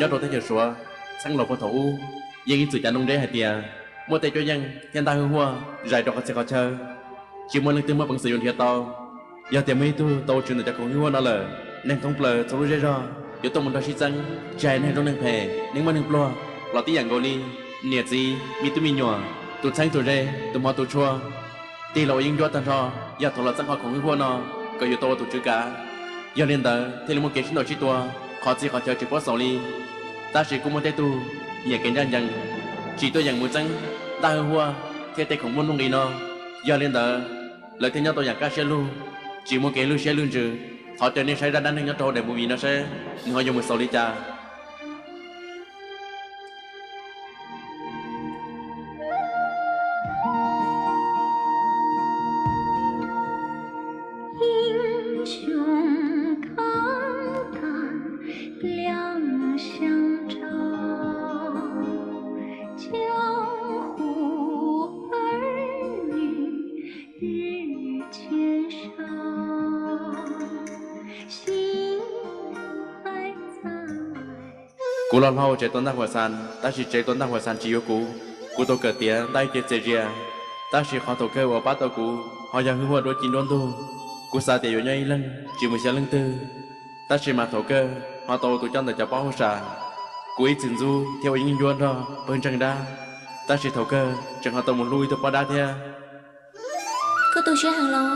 Nyob rau teb chaws Suav, txheej laus puag thaum ub yeej ib txwm cav noo nteb hais tias muaj tej cuab yeej thiab ntaj hwj huaj zais rau qhov txhia qhov chaw, tsis muaj leej twg muaj peev xwm yuav nrhiav tau. Yog tias muaj ib tug tau ua tswv ntawm cov khoom hwj huaj no lawm, neeg thoob plaws txhua lub zej zog yuav tuaj mus nrog sib txeeb, tsis hais neeg zoo neeg phem, neeg muaj neeg pluag los tib yam nkaus li. Niam txiv, me tub me nyuam, tus txheeb tus ze, tus hmov tus tshua, tig los ua yeeb ncuab tag nrho, yog thaum los txeeb qhov khoom hwj huaj no kom yuav tau ua tus tswv kav. Yog li ntawd thiaj li muaj kev sib ntaus sib tua, qhov txhia qhov chaw tsis paub xaus li. Tab sis kuj muaj tej tug nyiam kev ncaj ncees, tsis tuaj yeem mus txeeb ntaj hwj huaj thiab tej khoom muaj nuj nqis no. Yog li ntawd, lawv thiaj nyob tau yam kaj siab lug, tsis muaj kev lwj siab lwj ntsws. Thov caw nej saib zaj dab neeg nyob rau hauv daim movie no seb nws ho yuav mus xaus li cas. Kuv los hlau tsev tua ntaj huam xas, tab sis tsev tua ntaj huam xas tsis yuav kuv. Kuv tau kawm tiav ntaj ib ce txias zias, tab sis qhov thaum kawg uas pab tau kuv ho yog hwj huaj duab ci nruab ntug. Kuv xav tias yuav nyob ib leeg tsis mus xyuas leej twg, tab sis mas thaum kawg ho tau ua tus coj ntawm cov pab hauj sam. Kuv ib txwm ntxub thiab ua yeeb ncuab nrog pawg ntseeg dab, tab sis thaum kawg tseem ho tau mus hlub ib tug poj dab thiab. Koj tu siab heev los?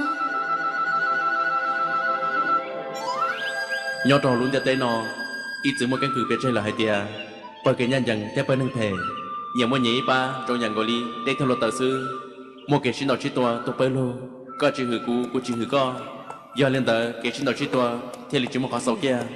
Nyob rau hauv lub ntiaj teb no, ib txwm muaj keeb kwm piav tseg lawm hais tias pawg kev ncaj ncees thiab pawg neeg phem nyias muaj nyias ib pab, zoo yam nkaus li dej thiab hluav taws xwb, muaj kev sib ntaus sib tua tuaj pawg lug, koj tsis hwm kuv, kuv tsis hwm koj. Yog li ntawd kev sib ntaus sib tua thiaj li tsis muaj qhov xaus kiag.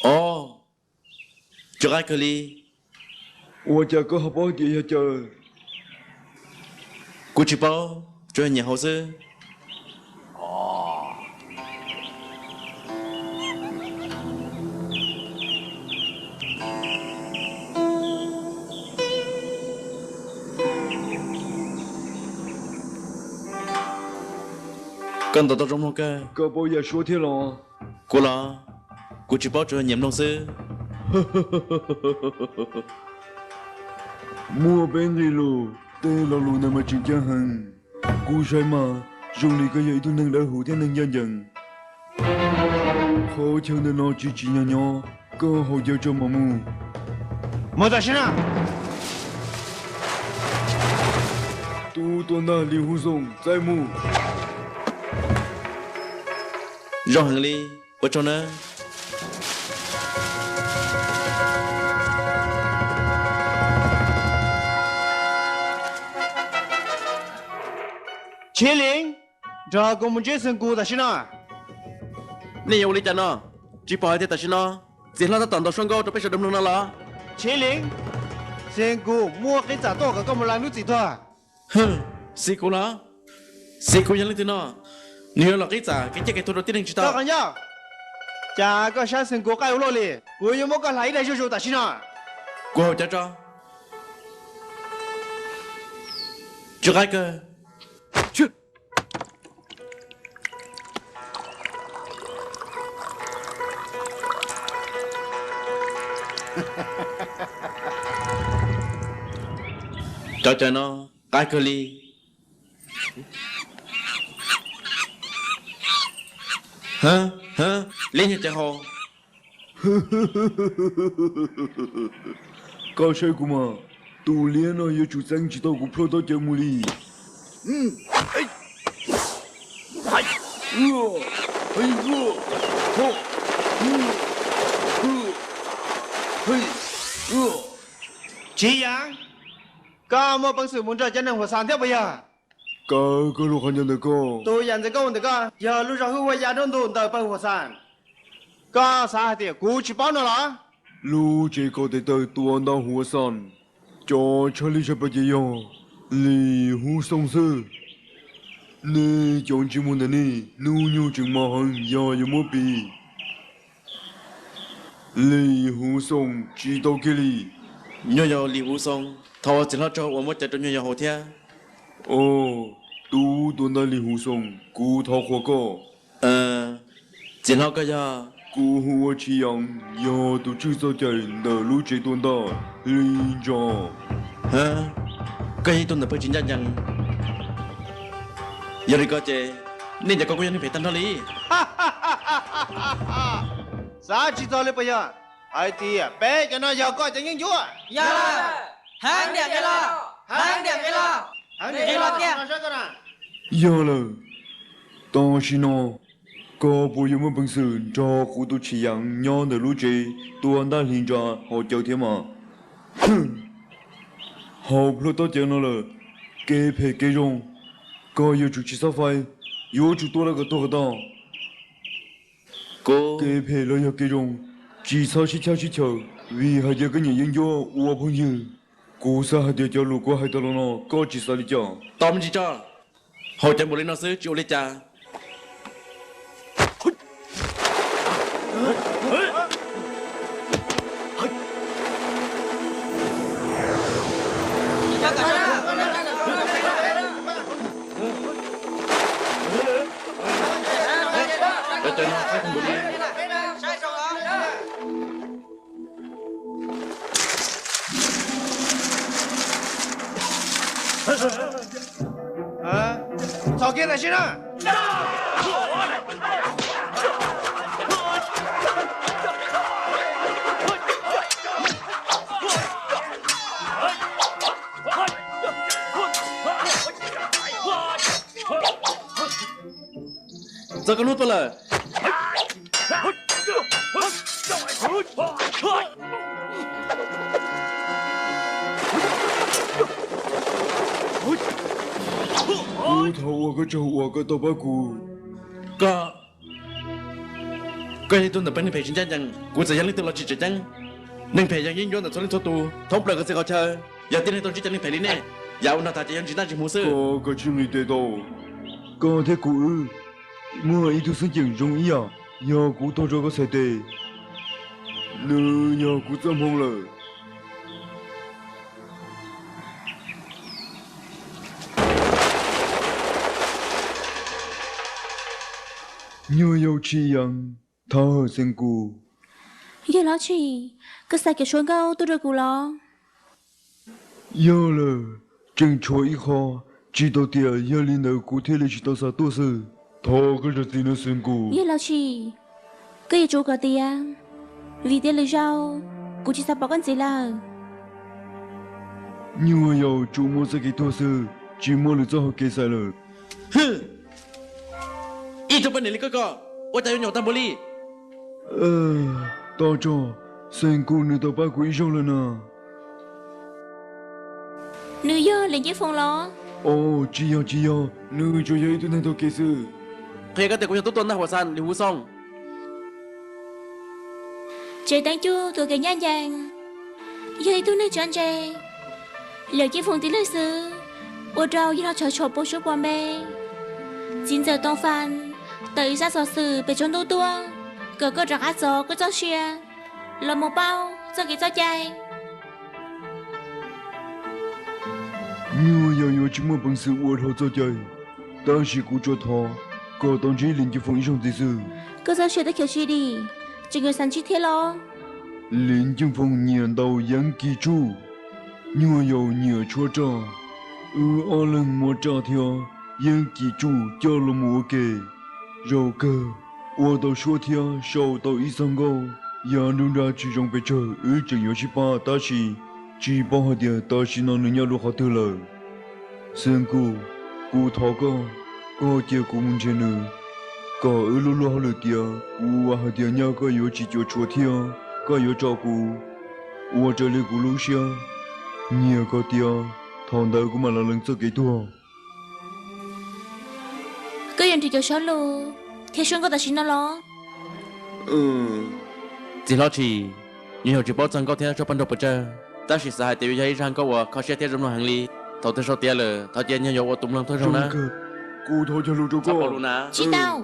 Os, tsis qab kawg li. Ua cas koj ho paub tias yog caws? Kuv tsis paub, tsuas yog nyiam haus xwb. Koj ntaus tau zoo mloog kawg. Koj paub yam suab thiab los? Kuv los? Kuv tsis paub, tsuas yog nyiam mloog xwb. Muaj peb nqe lus, tej lo lus ntawd mas tseem ceeb heev. Kuv saib mas zoo li koj yog ib tug neeg dawb huv thiab neeg ncaj ncees. Qhov chaw ntawm no tsis tsim nyog nyob, koj haus caws tso mam mus. Mus tam sim no. Tub tuaj ntag, Lis Hu Xoom, txaij mus. Zoo heev li, ua tsaug nawb. Tshib Lis, nrog kuv mus ntsib Xeev Kus tam sim no. Nej yuav ua li cas no? Tsis pom hais tias tam sim no txiv hlob tab tom ntaus suab nkauj rau peb sawv daws mloog no los? Tshib Lis, Xeev Kus muaj qib txam tuaj kom koj mus lav lub txim tuag. Xeev Kus los? Xeev Kus yog leej twg no? Nws yuav los qib txam kev ciaj kev tuag rau tib neeg tsis tau. Cas koj saib Xeev Kus qaij ua luaj li, kuv yuav muab koj hlais ib daim zuj zus tam sim no. Kuv haus caws tso. Tsis qab kawg. Cov caws no qab kawg li. Ha, ha, liab nyuag cev hau. Koj saib kuv mas, tus liab no yuav tsum txeeb tsis tau kuv plhuaj tob cawv mus li. Tsis Yeej, koj muaj peev xwm mus nrog cov neeg Huas Xas thiab puas yog? Kaw koj lub qhov ncauj ntawm koj. Tus yam ntxwv koj ua ntawm koj yog lub zog hwj huaj ya dub ntug ntawm pawg Huas Xas. Koj xav hais tias kuv tsis paub no los? Lub tsev kaum tes taw tua ntawm Huas Xas, cov tshaj lij tshaj plaws ces yog Lis Huv Xoo xwb. Nej cov ntsej muag ntawm nej hnub nyoog tseem mos heev, yog yuav muab piv, Lis Huv Xoo tsis tau kiag li. Nyuag yau Lis Huv Xoo, thov ua txiv hlob tsaug uas muab cawv rau nyuag yau haus thiab. Os, tub tua ntaj Lis Huv Xoo, kuv thov qhuas koj. Txiv hlob koj yog? Kuv hu ua Tshis Yeej, yog tus tswj txoj cai ntawm lub tsev tua ntaj Hli Ntsa. Koj yog ib tug ntawm pawg tsis ncaj ncees. Yog li ko ces nej cov ko kuj yog neeg phem tag nrho li. Xav tsis txog li puas yog hais tias peb cov no yog koj cov yeeb ncuab? Yog lawm. Heev tiag los, heev tiag los, heev tiag los tiag. Yog lawm, tam sim no koj puas yuav muaj peev xwm nrog kuv tus Tshis Yeej nyob ntawm lub tsev tua ntaj Hli Ntsa haus cawv thiab mas? Haus plhuaj tob cawv no lawm, kev phem kev zoo, koj yuav tsum tsis txhob faib, yuav tsum tua lawv kom tuag kom tag. Kev phem los yog kev zoo, tsis txhob sib chab sib chaws, vim hais tias koj nyiam yeeb ncuab ua phooj ywg. Kuv xav hais tias cov lus kuv hais tau los no koj tsis xav li cas? Tos me ntsis tso, haus cawv npaum li no xwb tsis ua li cas. Txhos kiag tam sim na. Txog koj hnub tuaj lawm. Kuv thov ua koj tsaug uas koj tau pab kuv. Koj, koj yog ib tug ntawm pawg neeg phem tsis ncaj ncees, kuv txawm yog leej twg los tsis tseem ceeb. Neeg phem yog yeeb ncuab ntawm txhua leej txhua tus thoob plaws qhov txhia qhov chaw. Yog tib neeg tuaj ntsib cov neeg phem li nej, yam ua nrog tas ces yog ntsis ntaj ntsis hmuv xwb. Koj kav tsij nqis tes tau. Koj thiab kuv wb muaj ib tug xeeb ceem zoo ib yam, yog kuv tuag rau koj txhais tes, nws yog kuv txoj hmoo lawm. Nyuag yau Tshis Yeej, thov hawm Xeem Kus. Yawg Hlob Tshis, koj xa kev tshuab nkauj tuaj rau kuv los? Yog lawm, tseem tshuav ib qho, tsis tau tiam, yog li ntawd kuv thiaj li tsis tau xa tuaj xwb. Thov koj zam txim nawb Xeem Kus. Yawg Hlob Tshis, koj yuav tsum kom tiav, vim tias lwm zaus kuv tsis xav pom koj ntxiv lawm. Nyuag yau tsuas muaj txoj kev tuag xwb, tsis muaj lwm txoj hau kev xaiv lawm. Hwm, ib tug poj niam li koj ko, ua cas yuav nyaum tag npaum li? Tos tso, Xeem Kus nws tau pab kuv ib zaug lawm na. Nws yog Lis Ncej Foom los? Os, tsis yog, tsis yog, nws tsuas yog ib tug neeg taug kev xwb. Qhia koj tias kuv yog tub tua ntaj Huas Xas Lis Huv Xoo. Tsev teev cug tuav kev ncaj ncees, yog ib tug neeg tsa ntse. Lis Ncej Foom tiv lwg xwb, ua rau yawg Hlob Tshis tshuav puas suab puas npe. Txiv ntxawm Toom Fas tawm ib zaj xov xwm pem tsaus ntuj tuaj, kom koj rov qab txov koj txoj sia los mus pauj txoj kev txoj cai. Nyuag yau yuav tsis muaj peev xwm ua dhau txoj cai, tab sis kuv tsuas thov kom tau ntsib Lis Ncej Foom ib zaug ntxiv xwb. Koj txoj sia twb khiav tsis dim, tseem yuav xav ntsib thiab los? Lis Ncej Foom nyiam ntaus yeeb kis tsuj, nyuag yau nyiam tshuab raj, wb ob leeg muaj raj thiab. yeej kis tsuj coj los mus ua ke. Zaum kawg ua tau suab thiab sau tau ib txoj nkauj, yog nruab nrab tsis zoo pes tsawg wb tseem yuav sib pab, tab sis tsis paub hais tias tam sim no nws nyob dua qhov twg lawm. Xeev Kus, kuv thov koj, koj cia kuv mus nrhiav nws, kom wb lub luag hauj lwm tiav. Kuv vam hais tias nyaj koj yuav tsis cuam tshuam thiab koj yuav tso kuv, ua raws li kuv lub siab nyiam kom tiav, thaum ntawd kuv mam los lees txoj kev tuag. Koj yuav nrhiav cov suab lus thiab suab nkauj tam sim no los? Txiv hlob Tshis, nyuam yaus tsis paub txog nkauj thiab suab paj nraug puas tsawg, tab sis xav hais tias yuav yog ib zaj nkauj uas kho siab thiab zoo mloog heev li. Thaum twg sau tiav lawm thov cia nyuam yaus ua tus mloog thawj zaug na. Kuv thov cog lus rau koj. Tsis tau.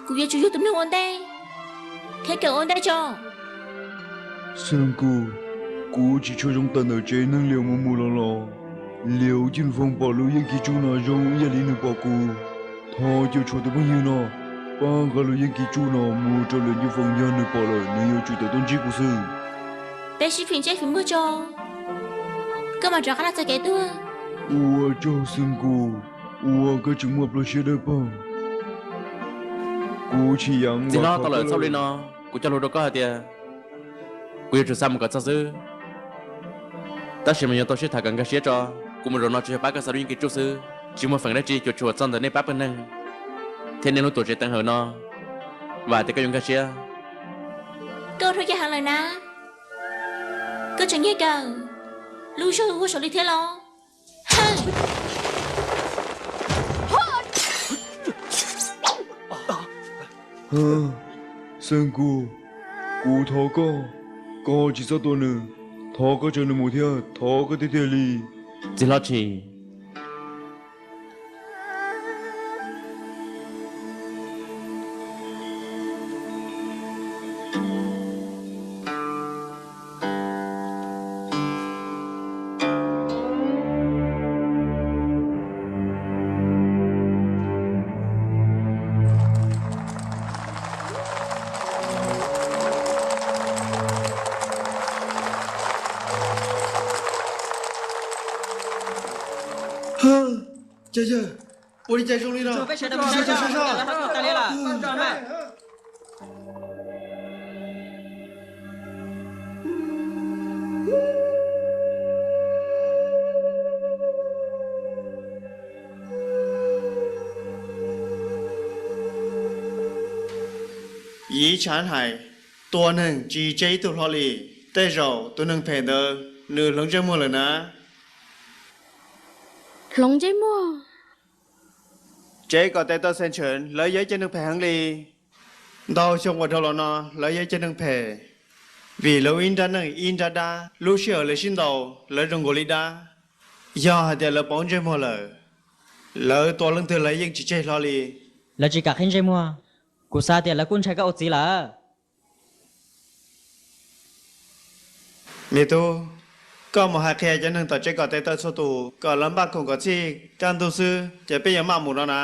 Kuv yuav tsum yog tus mloog ua ntej thiab kawm ua ntej tso. Xeev Kus, kuv tsis tshua zoo tawm ntawm tsev neeg liam mus mus los los. Liam ua cim foom pom lub yeej kis tsuj no zoo ib yam li nws pom kuv. Thov cuam tshuam tus phooj ywg no pab nqa lub yeej kis tsuj no mus rau liam cim foom, yog nws pom lawm nws yuav tsum tawm tuaj ntsib kuv xwb. Peb sib fim ntsej fim muag tso, koj mam rov qab los txoj kev tuag. Ua tsaug Xeev Kus uas koj tseem muaj plawv siab dawb paug. Kuv tsis yam. Txiv hlob, tau lawm, txhob ua li no. Kuv cog lus rau koj hais tias kuv yuav tsum xa mus kom txog xwb. Tab sis mas yuav tau sib tham kom nkag siab tso. Kuv mus zaum no tsuas yog pab koj xa lub yeej kis tsuj xwb, tsis muaj feem dab tsi cuam tshuam txog ntawm nej pab pawg neeg thiab nej lub tuam tsev teev hawm no. Vam tias koj yuav nkag siab. Koj ua rau cas heev lawm na? Koj tseem nyiag kawm lub zog ua saum li thiab los? Xeev Kus, kuv thov koj, koj tsis txhob tua nws. Thov koj tso nws mus thiab, thov koj tiag tiag li. Txiv hlob Tshis. Cov yawg, ua li cas zoo li no? Yiv Tshav Hais, tua neeg tsis tseg ib tug hlo li. Tej zaum tus neeg phem ntawd nws hloov ntsej muag lawm na. Hloov ntsej muag? Tsev kom tes taw Xeev Tsheem lawv yog ib co neeg phem heev li. Ntau xyoo uas dhau los no lawv yog ib co neeg phem, vim lawv ib nrab neej ib nrab dab, lub sij hawm lawv sib ntaus lawv zoo nkaus li dab. Yog hais tias lawv pauv ntsej muag lawm, lawv tua leej twg los yeej tsis tseg hlo li. Lawv tsis kam qhib ntsej muag, kuv xav tias lawv kuj ntshai koj ua txiv lawm. Me tub, koj mus hais qhia cov neeg tom tsev kom tes taw txhua tus kom lawv npaj khoom kom txhij, kaj ntug xwb ces peb yuav maj mus no na.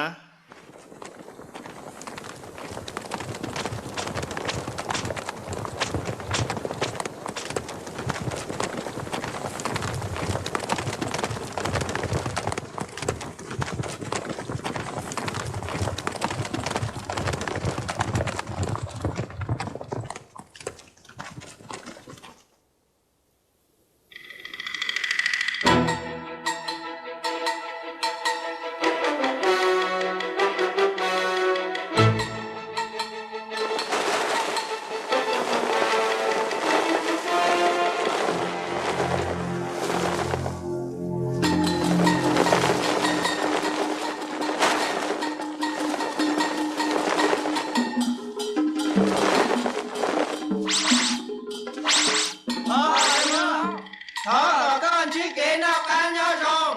Thov kom koj ntsib kev noj qab nyob zoo.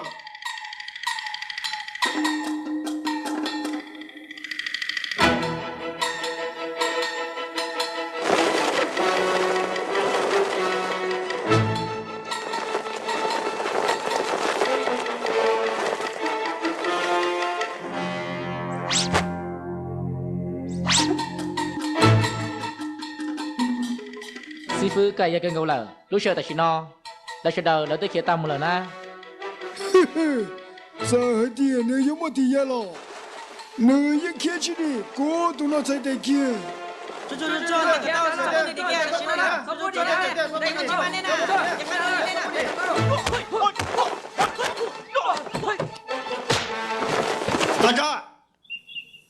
Xib fwb, koj yog kawg nkaus lawm. Lub sij hawm tam sim no lawv sawv daws lawv twb khiav tag mus lawm na. Txawm hais tias nws yuav muaj tis ya los nws yeej khiav tsis dim kuv tus no txhais tes kiag. Tag tso,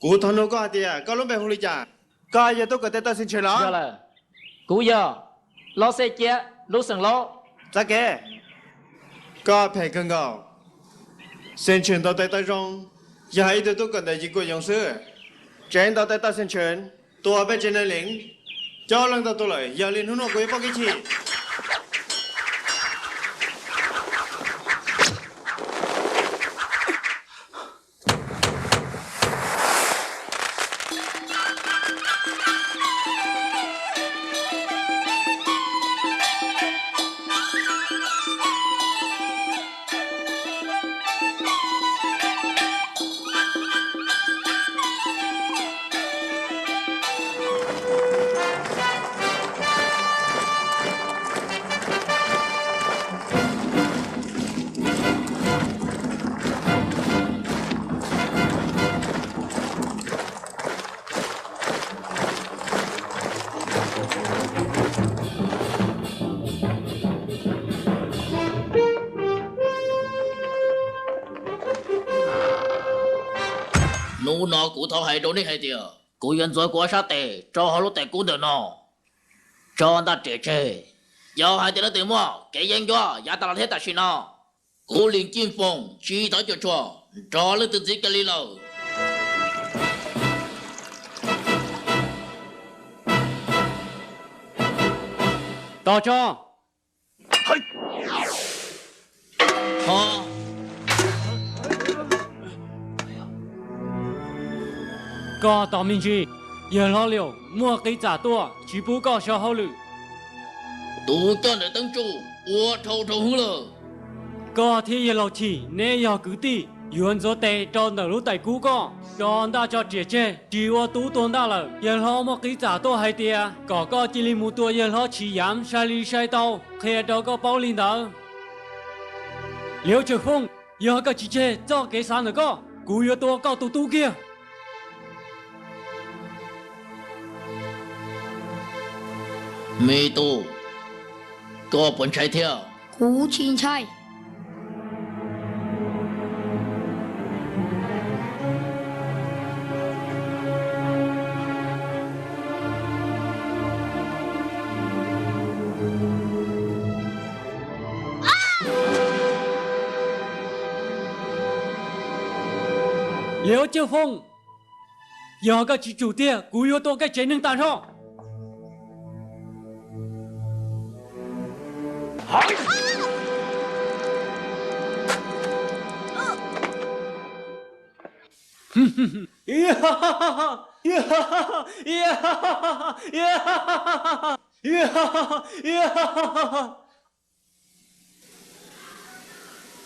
kuv thov nug koj hais tias koj lub npe hu li cas? Koj yog tub kawm tes taw Xeev Tshwm los? Yog lawm, kuv yog Lob Xej Ciab lub xeem Lob. Txav kev, koj phem kawg nkaus. Xeev Tshwm ntaus tes taw zoo, yog hais ib tug tub kawm ntawm Yim Kuam Yoos xwb, tseem ntaus tes taw Xeev Tshwm tua peb tsev neeg Leev, coob leej ntau tus lawm. Yog li hnub no kuv yuav poob kev chim. Hnub no kuv thov hais rau nej hais tias kuv yuav ntxuav kuv ob sab tes rau hauv lub tais kub ntawm no, tso ntaj riam tseg. Yog hais tias leej twg muaj kev yeeb ncuab yav tas los thiab tam sim no, kuv Lis Ciej Foom tsis thov cuam tshuam nrog leej twg ntxiv kiag li lawm. Tos tso. Koj tos me ntsis, yawg hlob Liaus muaj qib txam tuaj tsis pub koj so hauj lwm. Tus coj ntawm teeb tsuj ua dhau dhau hwv lawm. Koj thiab yawg laus Chim neb yog kwv tij, yuav ntxuav tes rau ntawm lub tais kub koj, tso ntaj tso riam tseg, tsis ua tub tua ntaj lawm. Yawg hlob muaj qib txam tuaj hais tias kom koj cia li mus tua yawg hlob Tshis Yav sai li sai tau, qhia rau koj paub li ntawd. Liaus Cawj Fooj, yog koj tsis tseg txoj kev xav ntawm koj, kuv yuav tua koj tus tub kiag. Me tub, koj puas ntshai thiab? Kuv tsis ntshai. Liaus Cawj Fooj, yog koj tsis tsum tiag, kuv yuav tua koj tsev neeg tas nrho.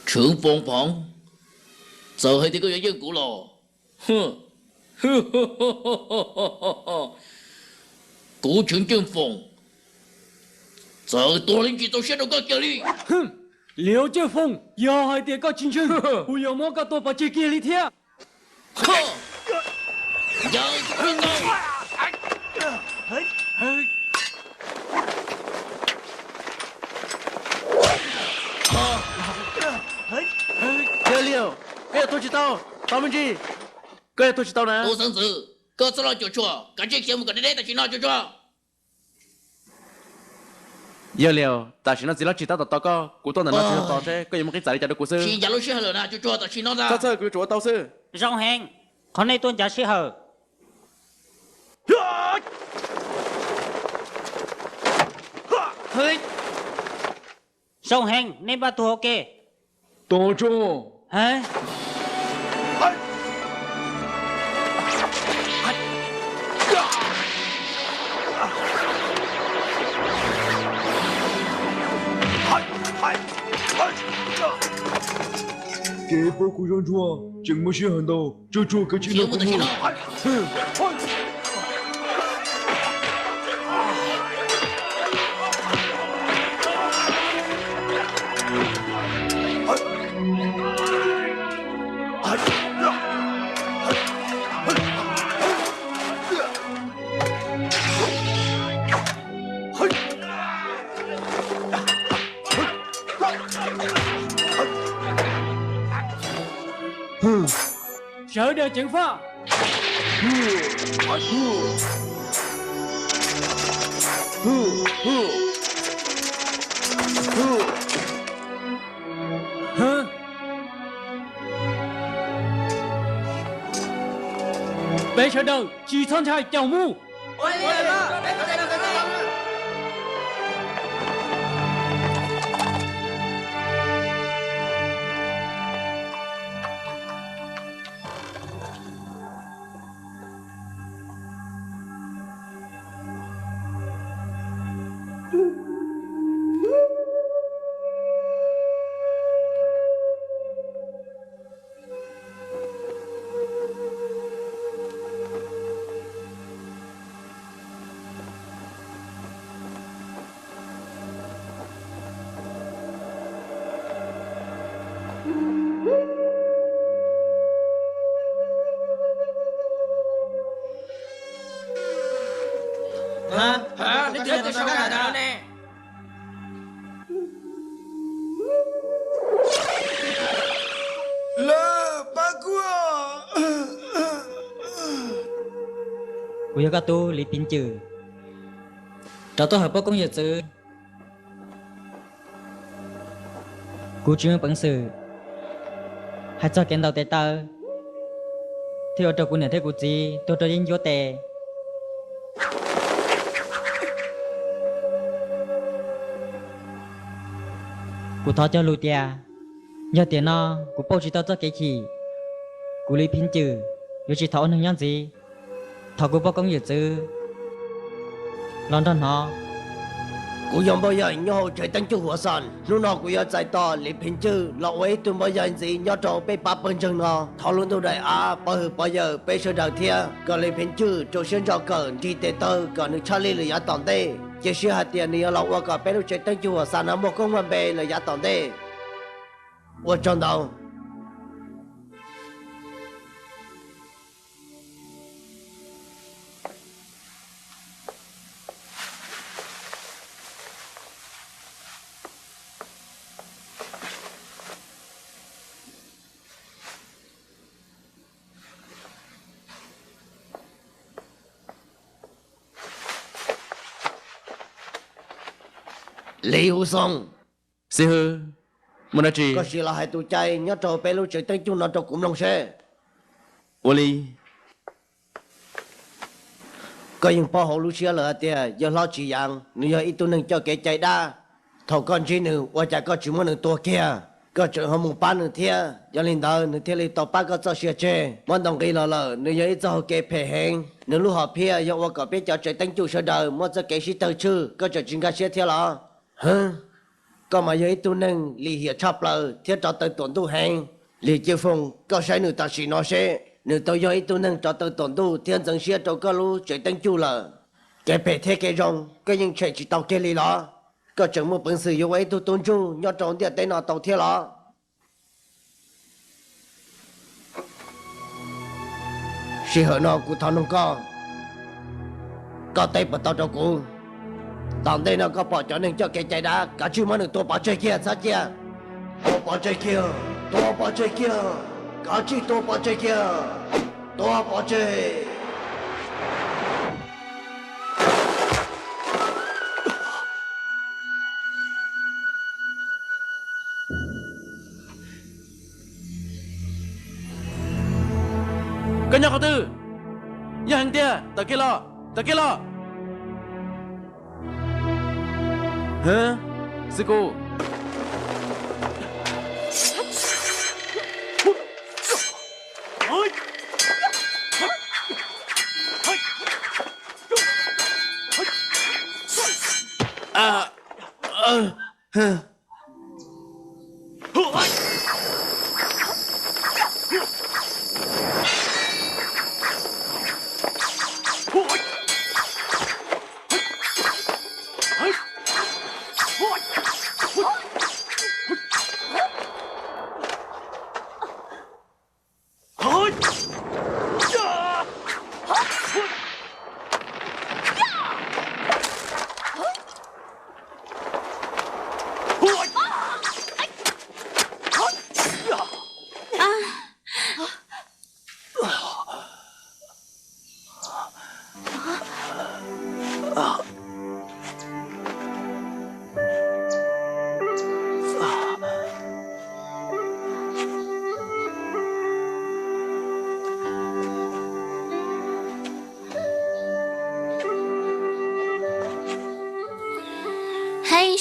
Tshwv Foom Phoov, txawm hais tias koj yuav yeej kuv los, kuv Tshwv Ceej Foom txawm tua li tsis txaus siab rau koj kiag li. Liaus Cawj Fooj, yog hais tias koj tsis ntseeg, kuv yuav muab koj tua pov tseg kiag li thiab. Yawg Liaus, koj yuav tuag tsis tau, tau me ntsis, koj yuav tuag tsis tau na. Tub xeeb ntxwv, koj txhob los cuam tshuam, kav tsij khiav mus kom deb deb tam sim no, tsuag tsuag. Yawg Liaus, tam sim no txiv hlob Tshis tab tom tos koj, kuv tuaj ntawm no tsis tau tos seb koj yuav muaj qib txam li cas rau kuv xwb. Tsis ncav lub sij hawm lawm na, tsuag tsuag tam sim no ntag. Txhob txhawj, kuv yuav tsum ua tau xwb. Zoo heev, qhov nej tuaj ncav sij hawm. Zoo heev, nej npaj tug hauv kev. Tos tso. Kev paub kuv zoo tsuag, tseem muaj sij hawm ntau, tsuag tsuag kav tsij los kuv mus. Sawv daws ceev faj. Peb sawv daws tsis txhob ntshai, caum mus. Kuv yog koj tub Lis Phiv Cwm, rov tuaj hawm poj koob yawm txwv. Kuv tsis muaj peev xwm hais txog kev ntaus tes taw thiaj ua rau kuv niam thiab kuv txiv tuag rau yeeb ncuab tes. Kuv thov cog lus tias, yog tiam no kuv pauj tsis tau txoj kev chim, kuv Lis Phiv Cwm yuav tsis thov ua neeg nyob ntxiv. Thov kuv poj koob yawm txwv los nrog hnov. Kuv yog npauj yaig nyob hauv tsev teeb cuj Huas Xas. Hnub no kuv yuav txais tos Lis Phiv Cwm los ua ib tug npauj yaig ntxiv nyob rau peb pab pawg ntseeg no. Thov lub ntuj daim av, pov hwm pov yawm peb sawv daws thiab kom Lis Phiv Cwm rau siab ntso kawm nrig tes taw kom nws tshaj lij lawm yav tom ntej. Cia siab hais tias nws yuav los ua kom peb lub tsev teeb cuj Huas Xas no muaj koob muaj npe lawm yav tom ntej. Ua tsaug ntau. Lis Huv Xoo, xib hwb, muaj dab tsi? Koj sim los hais tus cai nyob rau peb lub tsev teeb cuj no rau kuv mloog seb. Ua li. Koj yeej paub hauv lub siab lawm hais tias yawg hlob Tsis Yas nws yog ib tug neeg coj kev cai dab. Thaum koj ntsib nws ua cas koj tsis muab nws tua kiag, koj tseem ho mus pab nws thiab. Yog li ntawd nws thiaj li tau pab koj txoj sia tseg. Muab ntaus nqi los lawm, nws yog ib txoj hau kev phem heev. Nws lub hom phiaj yog ua kom peb cov tsev teeb cuj sawv daws muab txoj kev sib tawg tshwj, koj tseem tsis nkag siab thiab los? Hwb, koj mas yog ib tug neeg lim hiam tshaj plaws thiab rov taw tuam ntuj heev. Lis Ciaj Foom, koj saib nws tam sim no seb, nws tau yog ib tug neeg rov taw tuam ntuj thiab ntxeev siab rau koj lub tsev teeb cuj lawm. Kev phem thiab kev zoo koj yeej tshem tsis tau kiag li los? Koj tseem muaj peev xwm yuav ua ib tug tub ntsuj nyob rau ntiaj teb no tau thiab los? Sij hawm no kuv thov noog koj, koj teb puas tau rau kuv? Tom ntej no koj pom cov neeg coj kev cai dab, kav tsij muab nws tua pov tseg kiag txhob cia. Tua pov tseg kiag, tua pov tseg kiag, kav tsij tua pov tseg kiag, tua pov tseg. Koj nyob qhov twg? Yog heev tiag, tawm kiag los, tawm kiag los. Xib Kus.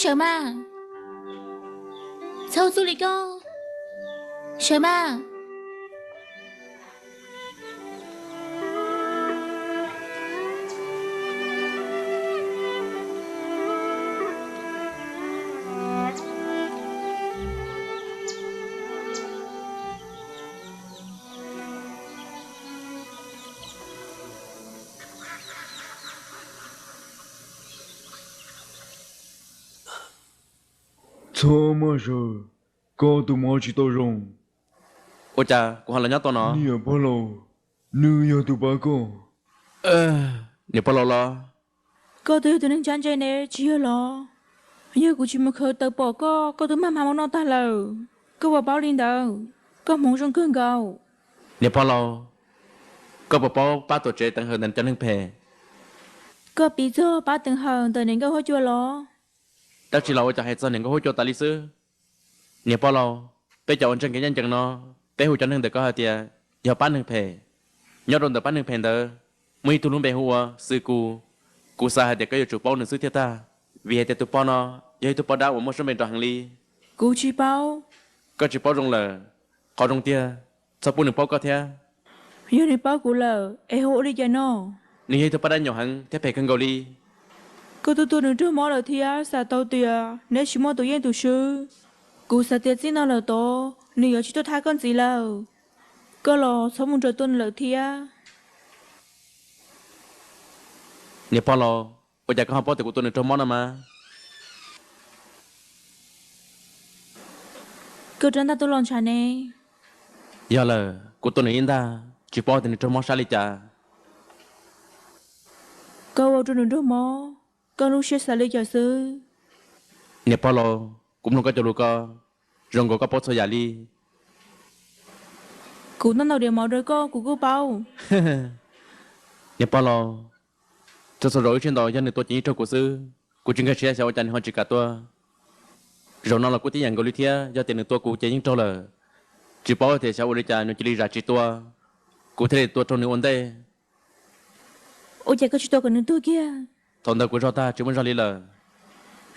Sawv mas, txhob ua txuj li ko, sawv mas. Txhob maj sawv, koj tus mob tsis tau zoo. Ua cas kuv ho los nyob tau no? Niam pog laus, nws yog tus pab koj. Niam pog laus los? Koj twb yog tus neeg ntsa ntse ne, tsis yog los? Yog kuv tsis mus khaws taws pom koj, koj twb mag mag mob no tag lawm. Koj puas paub li ntawd? Koj hmoov zoo kawg nkaus. Niam pog laus, koj puas paub pab tuam tsev teev hawm ntawm cov neeg phem? Koj piv txog pab teev hawm ntawm niam nkauj huab cua los? Dab tsi los ua cas hais txog niam nkauj huab cua tas li xwb? Niam pog laus, peb cov uas ntseeg kev ncaj ncees no, peb hu cov neeg ntawm ko hais tias yog pab neeg phem. Nyob rau ntawm pab neeg phem ntawd, muaj ib tug lub npe hu ua Xwm Kus. Kuv xav hais tias koj yuav tsum paub nws xwb thiaj tag, vim hais tias tus pog no yog ib tug poj dab uas muaj suab npe nrov heev li. Kuv tsis paub. Koj tsis paub zoo lawm. Qhov zoo tiag, txhob pub nws paub koj thiab. Yog nws paub kuv lawm es hu ua li cas no? Nws yog ib tug poj dab nyaum heev thiab phem kawg nkaus li. Koj twb tua nws raug mob lawm thiab xav tau tias neb tsis muaj tus yeej tus swb. Kuv xav tias txij no lawm tod nws yuav tsis tuaj thab koj ntxiv lawm. Koj los txhob mus nrog tua nws lawm thiab. Niam pog laus, ua cas koj ho paub tias kuv tua nws raug mob no mas? Koj rab ntaj tuaj los ntshav ne? Yog lawm, kuv tua nws ib ntag, tsis paub tias nws raug mob sab li cas. Koj ua rau nws raug mob, koj lub siab xav li cas xwb? Niam pog laus, kuv mloog koj cov lus ko, zoo nkaus koj paub txhua yam li. Kuv noj ntau diav mov rau koj kuv kuj paub. Niam pog laus, txhua txhua zaus wb sib ntaus yog nws tua ces yeej raug kuv xwb, kuv tsis nkag siab xyov ua cas nws ho tsis kam tua. Zaum no los kuj tib yam nkaus li thiab, yog tias nws tua kuv ces yeej raug lawm. Tsis paub tias xyov ua li cas nws cia li zam tsis tua, kuv thiaj li tua raug nws ua ntej. Ua cas koj tsis tau kom nws tuag kiag? Thaum ntawd kuv zog tag tsis muaj zog li lawm.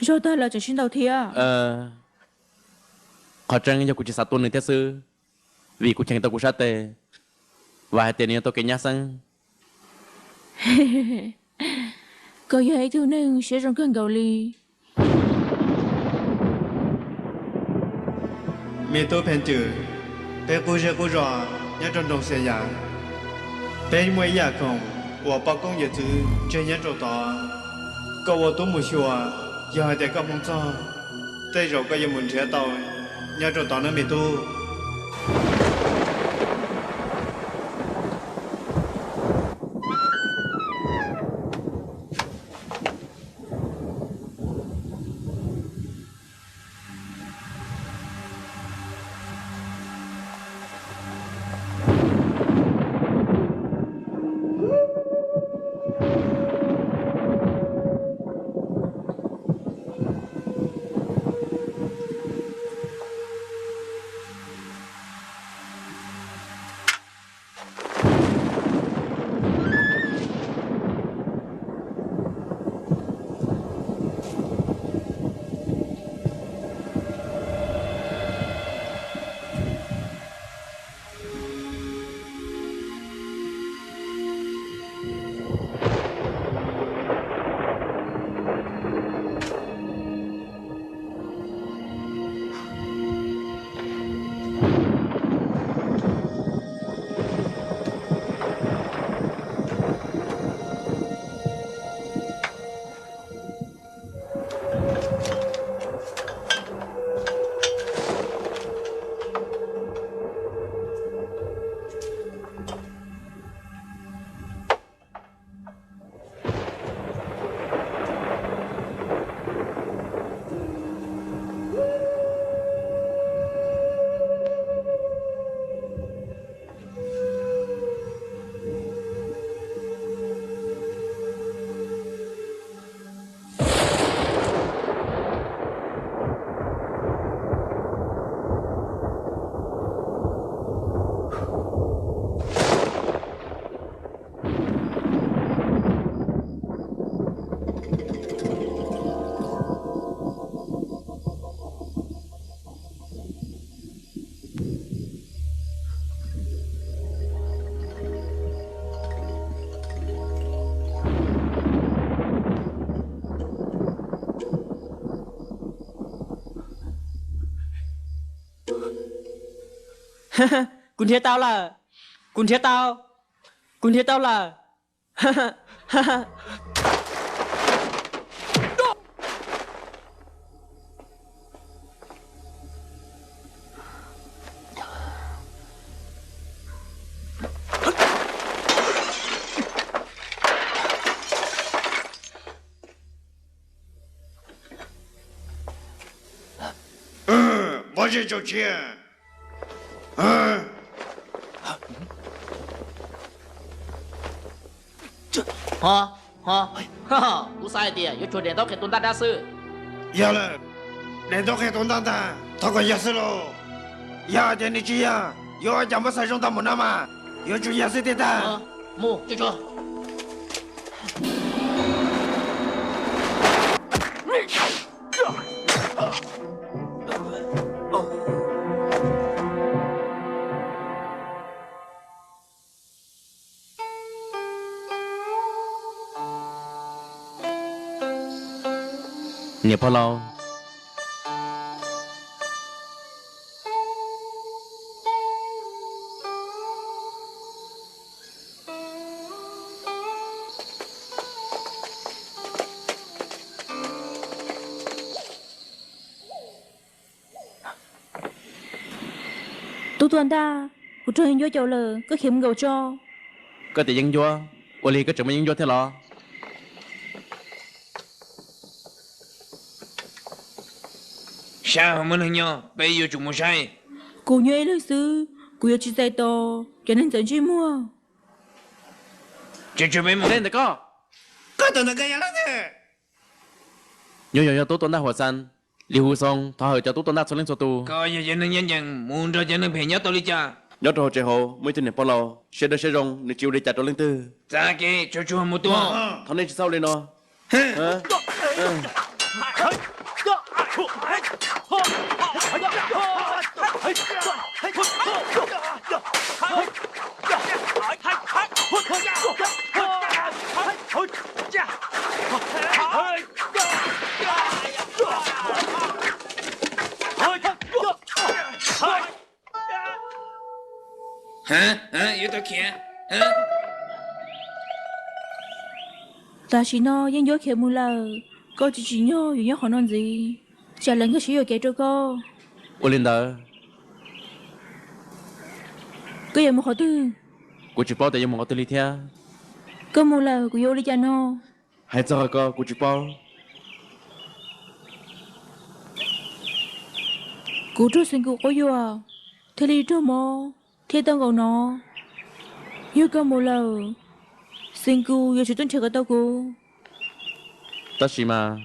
Zog tag los tseem sib ntaus thiab? Qhov tseeb yog kuv tsis xav tua nws thiab xwb, vim kuv cheem tau kuv sab tes, vam hais tias nws yuav tau kev nyab xeeb. Koj yog ib tug neeg siab zoo kawg nkaus li. Me tub Pheej Cwm, peb qub zej qub zos nyob rau nroog Xia Yam, peb muaj ib yam khoom uas poj koob yawm txwv tseg nyob rau tod. Koj ua tub mus xyuas, yog hais tias koj hmoov txog, tej zaum koj yuav mus nrhiav tau nyob rau tod nawb me tub. Kuv nrhiav tau lawm, kuv nrhiav tau, kuv nrhiav tau lawm. Pob zeb tsaus tshiab. Ho, ho, kuv xav hais tias yuav tshuav daim ntaub qhia tus ntaj dab xwb. Yog lawm, daim ntaub qhia tus ntaj ntag, thov kom yog xwb lauj. Yog tias nws tsis yog, yuav ua cas muab xaiv zoo tau npaum no mas, yuav tsum yog xwb tiag tag. Mus, tsuag tsuag. Niam pog laus, Tub tuaj ntag, kuv raug yeeb ncuab caum lawm, koj khiav mus nkaum tso. Koj tias yeeb ncuab, ua li koj tseem muaj yeeb ncuab thiab los? Sab hauv muaj neeg nyob, peb yuav tsum mus saib. Kuv nyob ib leeg xwb, kuv yuav tsis txais tos cov neeg ntxawm ntsej muag. Tsum tsum peb mus. Ntawm koj, koj tus ntawm koj yog leej twg? Nyuam yaus yog tub tuaj ntaj Huam Xas, Lis Hu Xoo thov hawm cov tub tuaj ntaj txhua leej txhua tus. Koj yog cov neeg ncaj ncees mus nrog cov neeg phem nyob tau li cas? Nyob rau hauv tsev hauv muaj ib tug niam pog laus siab dawb siab zoo, nws tsis ua li cas rau leej twg. Txav kev, tsuag tsuag mus tua. Thov nej tsis txhob ua li no. Yuav tau khiav. Tam sim no yeej yuav khiav mus lawm, koj tsis tsim nyog yuav nyob qhov no ntxiv, tsam lawv nkag siab yuam kev rau koj. Ua li ntawd, koj yuav mus qhov twg? Kuv tsis paub tias yuav mus qhov twg li thiab. Koj mus lawm kuv yuav ua li cas no? Hais txog qhov ko kuv tsis paub. Kuv raug Xeev Kus quab yuam thiaj li raug mob thiab tau nkaum no. Yog koj mus lawm, Xeev Kus yuav tsum tuaj nrhiav kom tau kuv. Tab sis mas,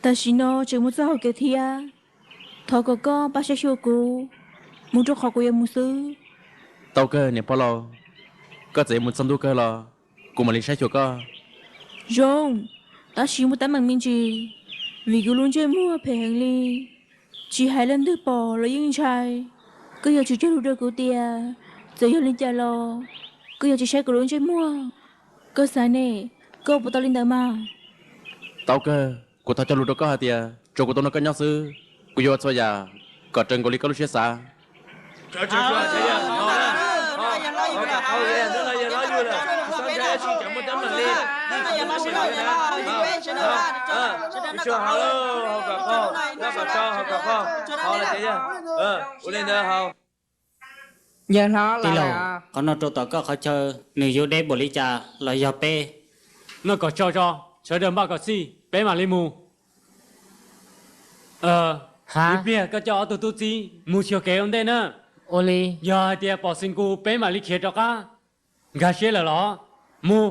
tam sim no tseem mus txog hauv kev thiab. Thov kom koj pab saib xyuas kuv mus rau qhov kuv yuav mus xwb. Tau kawg niam pog laus, koj txawm yuav mus txog ntuj kawg los kuv mam li saib xyuas koj. Zoo, tab sis muaj teeb meem me ntsis, vim kuv lub ntsej muag phem heev li, tsis hais leej twg pom los yeej ntshai. Koj yuav tsum cog lus rau kuv tias txawm yog li cas los koj yuav tsis saib kuv lub ntsej muag. Koj xav ne, koj puas tau li ntawd mas? Tau kawg, kuv thov cog lus rau koj hais tias tsuas kuv tau nrog koj nyob xwb, kuv yuav ua txhua yam kom raws nkaus li koj lub siab xav. Yawg hlob, qhov no rau tom koj qhov chaw, nws yuav deb npaum li cas los yog peb. Noj kom tso tso, sawv daws npaj kom txhij, peb mam li mus. Ib pliag koj coj ob tug tub txib mus xyuas kev ua ntej na. Ua li. Yog hais tias pom Xeev Kus peb mam li khiav rov qab. Nkag siab lawm los mus.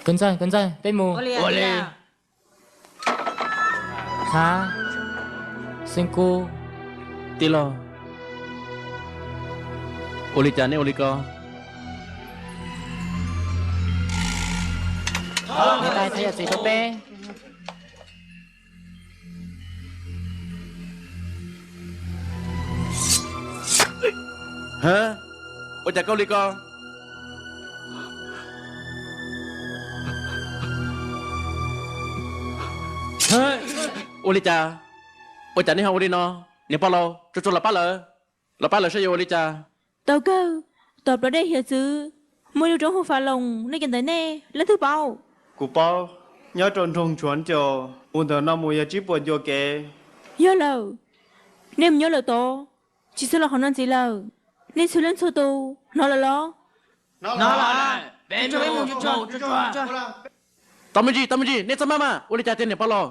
Koj ntxawg, koj ntxawg, peb mus. Ua li. Hab, Xeev Kus. Tij laug, ua li cas nej ua li ko? Niam tais thov yawm txiv rau peb. Hab, ua cas koj ua li ko? Ua li cas? Ua cas nej ho ua li no? Niam pog laus, tsuag tsuag los pab lawv, los pab lawv saib yuav ua li cas. Tau kawg, tom plawv dej hiav txwv muaj ib lub roob hu Faloos, nej cov ntawd nej leej twg paub? Kuv paub, nyob rau nroog Tshuav Ncaus, mus ntawm no mus yog tsib puas ncua kev. Yog lawm, nej mus nyob lawm tod, tsis txhob los qhov no ntxiv lawm. Nej txhua leej txhua tus hnov lawm los? Tau me ntsis, tau me ntsis, nej txhob maj mas, ua li cas tiag niam pog laus?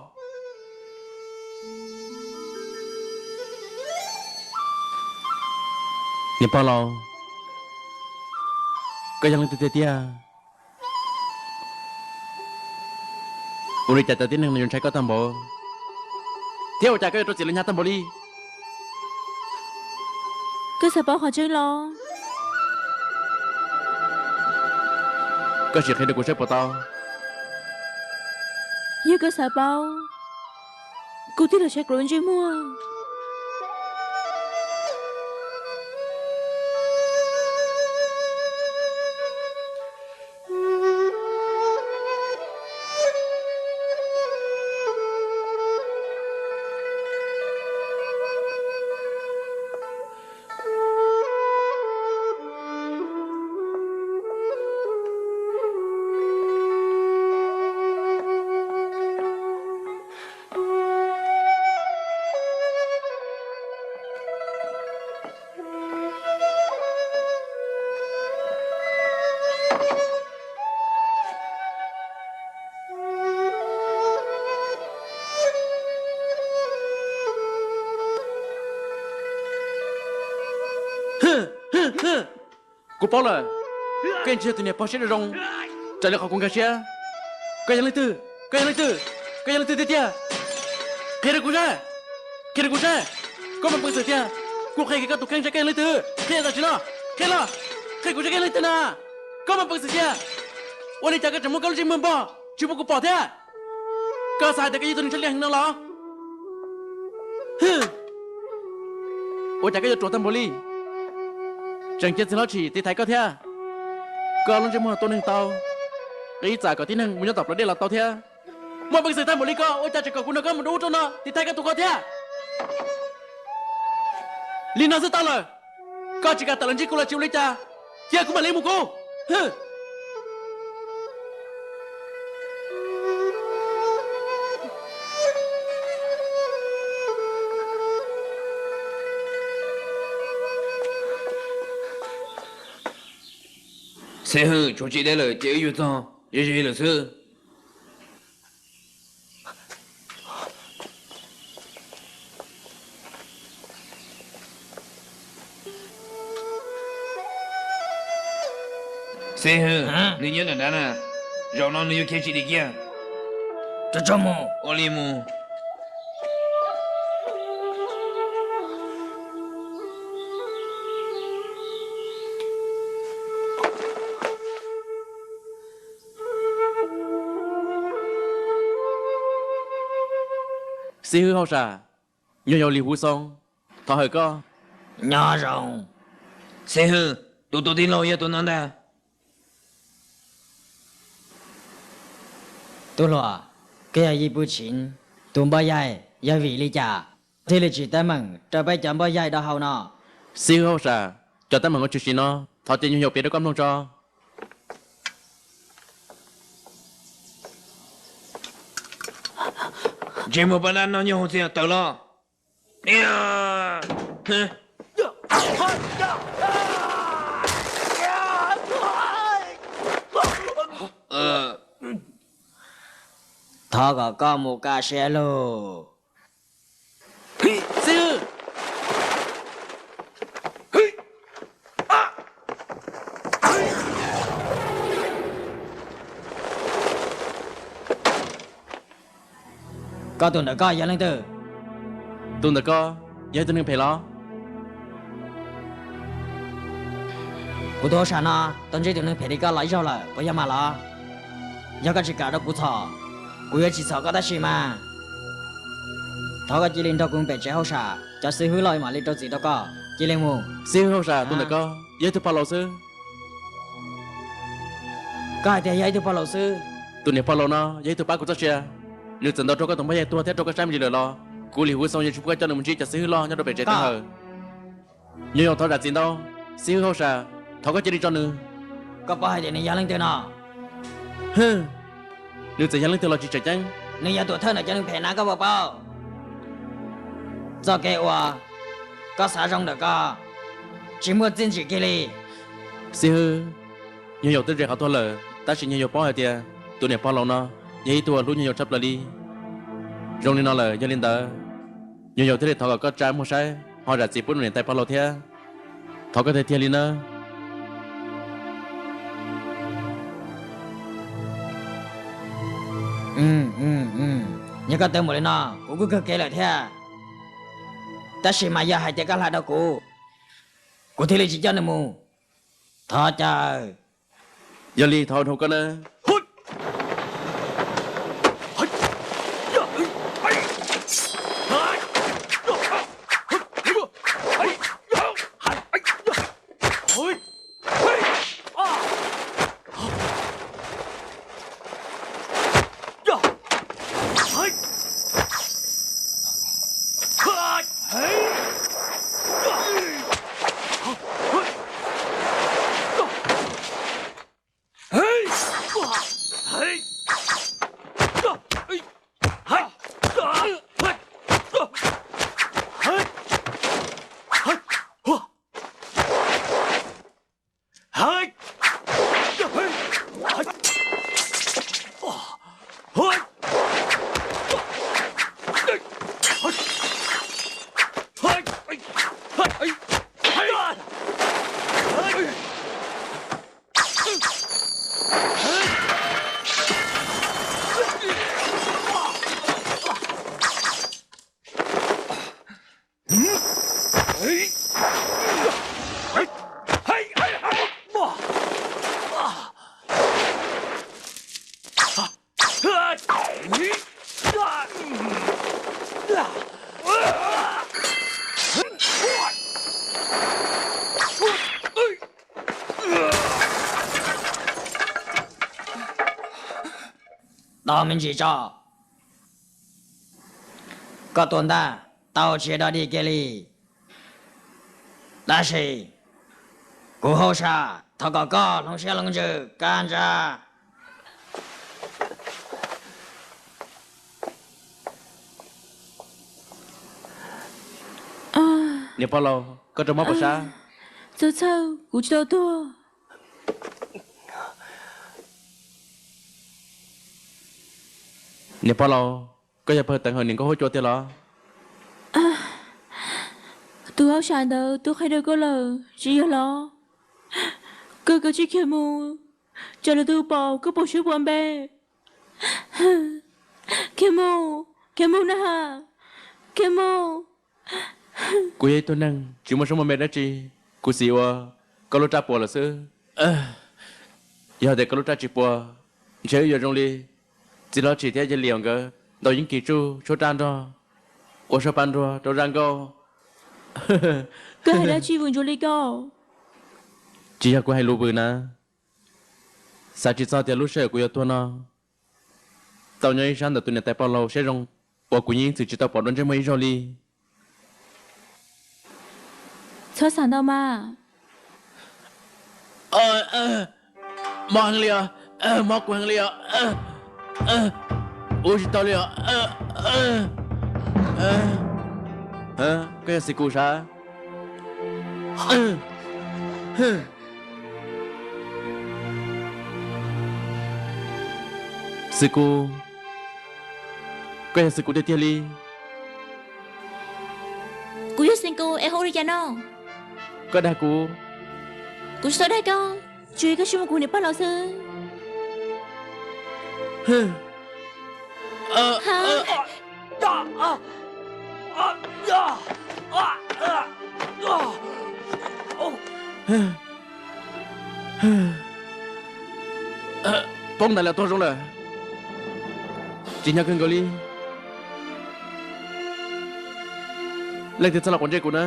Niam pog laus, koj yog leej twg tiag tiag? Ua li cas cov tib neeg no yuav ntshai koj tag npaum, thiab ua cas koj yuav rau txim lawv hnyav tag npaum li? Koj xav paub qhov tseeb los? Koj sim qhia rau kuv saib puas tau? Yog koj xav paub, kuv twb los saib kuv lub ntsej muag. Kuv paub lawm, koj yeej tsis yog tus niam pog siab zoo zoo raws li qhov kuv nkag siab. Koj yog leej twg? Koj yog leej twg? Koj yog leej twg tiag tiag? Qhia rau kuv saib, qhia rau kuv saib. Koj muaj peev xwm tiag, kuv qhia kiag koj tus kheej saib koj yog leej twg. Qhia tam sim no, qhia los, qhia kuv saib koj yog leej twg na. Koj muaj peev xwm tiag, ua li cas koj tseem muab koj lub ntsej muag npog tsis pub kuv pom thiab? Koj xav hais tias koj yog tus neeg tshaj lij heev no los? Ua cas koj yuav ruam tag npaum li? Tseem cia txiv hlob Tshim tiv thaiv koj thiab. Koj lub ntsej muag tua neeg tau, qhib txam kom tib neeg mus nyob tom plawv dej los tau thiab. Muaj peev xwm tag npaum li koj ua cas tseem kom kuv nrog koj mus rau ub rau no tiv thaiv koj tus koj thiab? Li no xwb tau lawm, koj tsis kam tawm los ntsib kuv los tsis ua li cas, cia kuv mam li mus kuv. Xib hwb, tshuav tsis deb lawm ces wb yuav txog ze ze lawm xwb. Xib hwb, nws nyob nram nrad na, zaum no nws yuav khiav tsis dim kiag. Ua li mus. Xib hwb hauj sam, nyuag yau Lis Huv Xoo, thov hawm koj. Nyob zoo. Xib hwb, tus tus tij laug yog tus no ntag. Tub hluas, koj yog Yij Pwj Tsiv tus npoj yaig, yog vim li cas thiaj li tsim teeb meem rau peb cov npoj yaig dau hau no? Xib hwb hauj sam, cov teeb meem uas tshwm sim no thov cia nyuag yau piav rau koj mloog tso. Ntsej muag paj dab no nyob hauv txiaj tawm los. Thov kom koj mus kaj siab lug. Xib hwb, koj tus ntawm koj yog leej twg? Tus ntawm ko yog ib tug neeg phem los? Kuv tus hauj sam no tau ntsib tus neeg phem li koj los ib zaug lawm, puas yog mas los? Yog koj tsis kam rau kuv txhom, kuv yuav tsis txhom koj tab sis mas. Thov koj cia li nrog kuv mus pem tsev hauj sam, cov xib hwb los mam li rau txim rau koj. Cia li mus. Xib hwb hauj sam, tus ntawm ko yog ib tug pog laus xwb. Koj hais tias yog ib tug pog laus xwb? Tus niam pog laus no yog ib tug pab kuv txoj sia, nws txawm ntaus rau koj tus npoj yaig tuag thiab rau koj sab me ntsis lawm los Kuv Lis Huv Xoo yeej tsis pub koj coj nws mus ntsib cov xib hwb loj nyob rau pem tsev teev hawm. Nyob yaus thov zam txim ntau, xib hwb hauj sam, thov koj cia li tso nws. Koj paub hais tias nws yog leej twg no? Nws txawm yog leej twg los tsis tseem ceeb. Nws yog tuam thawj ntawm cov neeg phem na, koj puas paub? Txoj kev uas koj xav zoo ntawm koj tsis muaj txiaj ntsim kiag li. Xib hwb, nyuag yaus twb ze qhov tuag lawm, tab sis nyuag yaus paub hais tias tus niam pog laus no yog ib tug uas hlub nyuag yaus tshaj plaws li. Zoo li no lawm, yog li ntawd nyuag yaus thiaj li thov kom koj tsa muag saib ho zam txim pub rau niam tais pog laus thiab. Thov koj tiag tiag li nawb. Yog koj tau mus li no kuv kuj kawg kev lawm thiab, tab sis mas yog hais tias koj hla dhau kuv, kuv thiaj li tsis coj nws mus. Thov caw. Yog li thov dhau koj nawb. Tau me ntsis tso. Koj tuag ntag, tau tsis dog dig kiag li. Tab sis kuv hauj sam thov kom koj hloov siab hloov ntsws kaj ntsa. Niam pog laus, koj raug mob puas sab? Txhob txhawj, kuv tsis tau tuag. Niam pog laus, koj yog pawg teev hawm niam nkauj huab cua tiag los? Tus hauj sam ntawd twb qhia rau koj lawm tsis yog los? Koj kav tsij khiav mus, tsam lwm tus pom koj puas suab puas npe. Khiav mus, khiav mus na ha, khiav mus. Kuv yog ib tug neeg tsis muaj suab muaj npe dab tsi, kuv xav ua koj lub raj puas lawm xwb. Yog tias koj lub raj tsis puas, ntshe wb yuav zoo li txiv hlob Tsim thiab yawg Liam nkawd ntaus yeeb kis tsuj tshuab raj nrog, ua suab pa nruag rau zaj nkauj. Koj hais dab tsi vwm ntsuav li ko? Tsis yog kuv hais lus vwm na. Xav tsis txog tias lub sij hawm kuv yuav tuag no tau nyob ib sab ntawm tus niam tais pog laus siab zoo uas kuv yeej txwm tsis tau pom dua ntsej muag ib zaug li. Txhob xav ntau mas. Mob heev li os, mob kuv heev li os. Ua tsis tau li os. Koj yog Xi Kus sav? Xi Kus, koj yog Xi Kus tiag tiag li? Kuv yog Xi Kus es hu li cas no? Koj dag kuv? Kuv tsis tau dag koj, tsuas yog koj tsis muaj kuv niam pog laus xwb. Poob ntawd los tuag zoo lawm. Tsis nyob kawg nkaus li. Leej twg txhob los quav ntsej kuv na.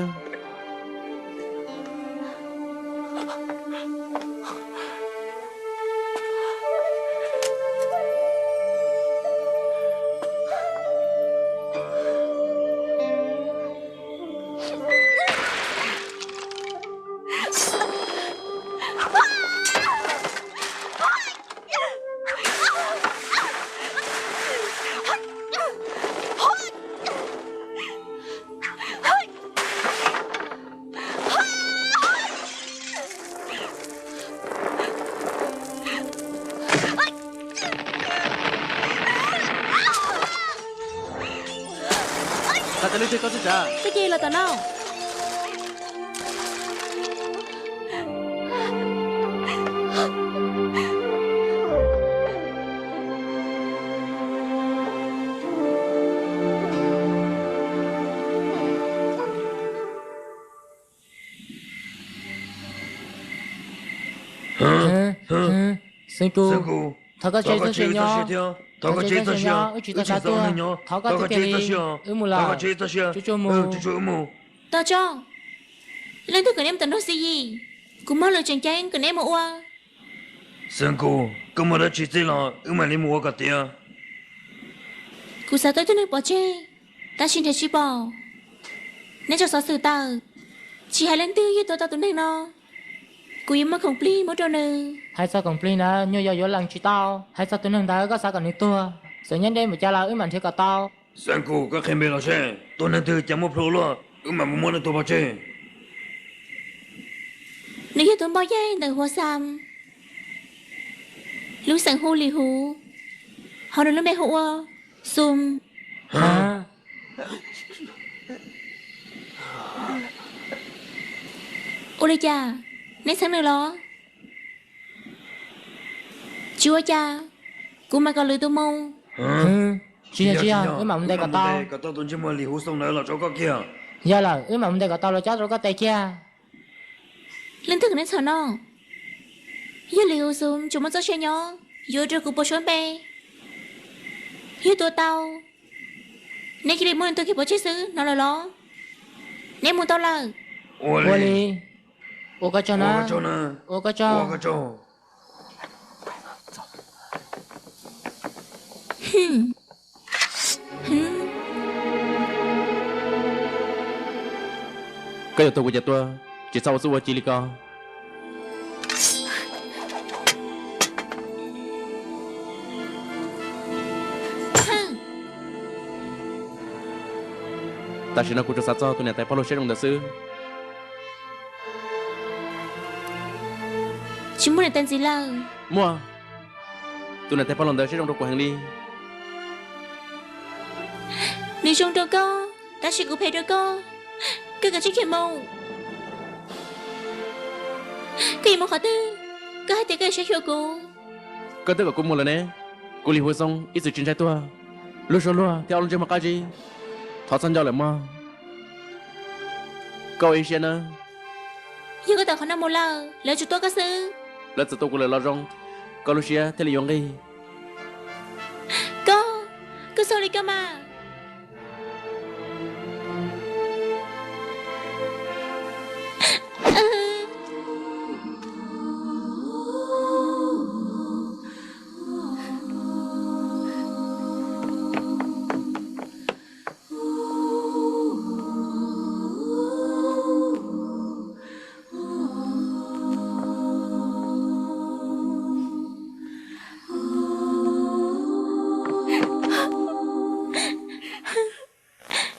Leej twg koj txhob tsav. Koj cia li los tom no. Xeev Tsu, thov koj tso wb txoj sia nyob, thov koj tso wb txoj sia nyob, wb tsis tau xav tuag, thov koj txhob cia li, wb mus lawm, tsuag tsuag mus. Tos tso, leej twg kom neb mus tom nroog Xi Yis? Kuv muaj lus tseem ceeb kom neb mus ua. Xeev Kus, koj muaj dab tsi txij los wb mam li mus ua kom tiav. Kuv xav tua ib tug neeg pov tseg, tab sis nrhiav tsis pom. Neb tso xov xwm tawm, tsis hais leej twg yog tua tau tus neeg no, kuv yuav muab khoom plig muab rau nws. Hais txog khoom plig ntawd nyuag yau yuav lees tsis tau. Hais txog tus neeg ntawd koj xav kom nws tuag, txawm nyob deb npaum cas los wb mam nrhiav kom tau. Xeev Kus, koj qhia npe los seb tus neeg twg cas muaj plhu luaj, wb mam mus muab nws tua pov tseg. Nws yog tus npoj yaig ntawm Huas Xam, lub xeem hu Lis Huv, ho nws lub npe hu ua Xum. Ua li cas, neb txheeb nws los? Tsis ua cas, kuv mam kom lwm tus mus. Tsis yog, tsis yog, wb mam mus ntes kom tau. Kom tau tus ntsej muag Lis Huv Xum ntawd los rau koj kiag. Yog lawm, wb mam mus ntes kom tau los cob rau koj tes kiag. Leej twg kom neb txhom no? Yog Lis Huv Xum tseem muaj txoj sia nyob, yuav ua rau kuv puas suab npe. Yog tua tau, neb cia li muab nws tua kiag pov tseg xwb, hnov lawm los? Neb mus tau lawm. Ua li. Ua koj tsaug na. Ua koj tsaug. Koj yuav tua kuv ces tua, tsis txhob ua txuj ua ci li ko. Tam sim no kuv tsuas xav txog tus niam tais pog luag siab zoo ntawd xwb. Tsis muaj niam tais ntxiv lawm. Muaj. Tus niam tais pog luag ntawd siab zoo rau kuv heev li. Nws zoo rau koj, tab sis kuv phem rau koj. Koj kav tsij khiav mus. Koj yuav mus qhov twg? Koj hais tias koj yuav saib xyuas kuv. Koj twb kom kuv mus lawm ne. Kuv Lis Huv Xoo ib txwm tsis ntshai tuag, lub suab luag thiab ob lub ntsej muag qab zib. Thov txhob nco lawm mog. Koj ua ib siab nawb. Yog koj tawm qhov no mus lawm, lawv tsuas tua koj xwb. Lawv txawm tua kuv lawm los zoo, koj lub siab thiaj li yuav nqig. Koj, koj txhob li koj mas.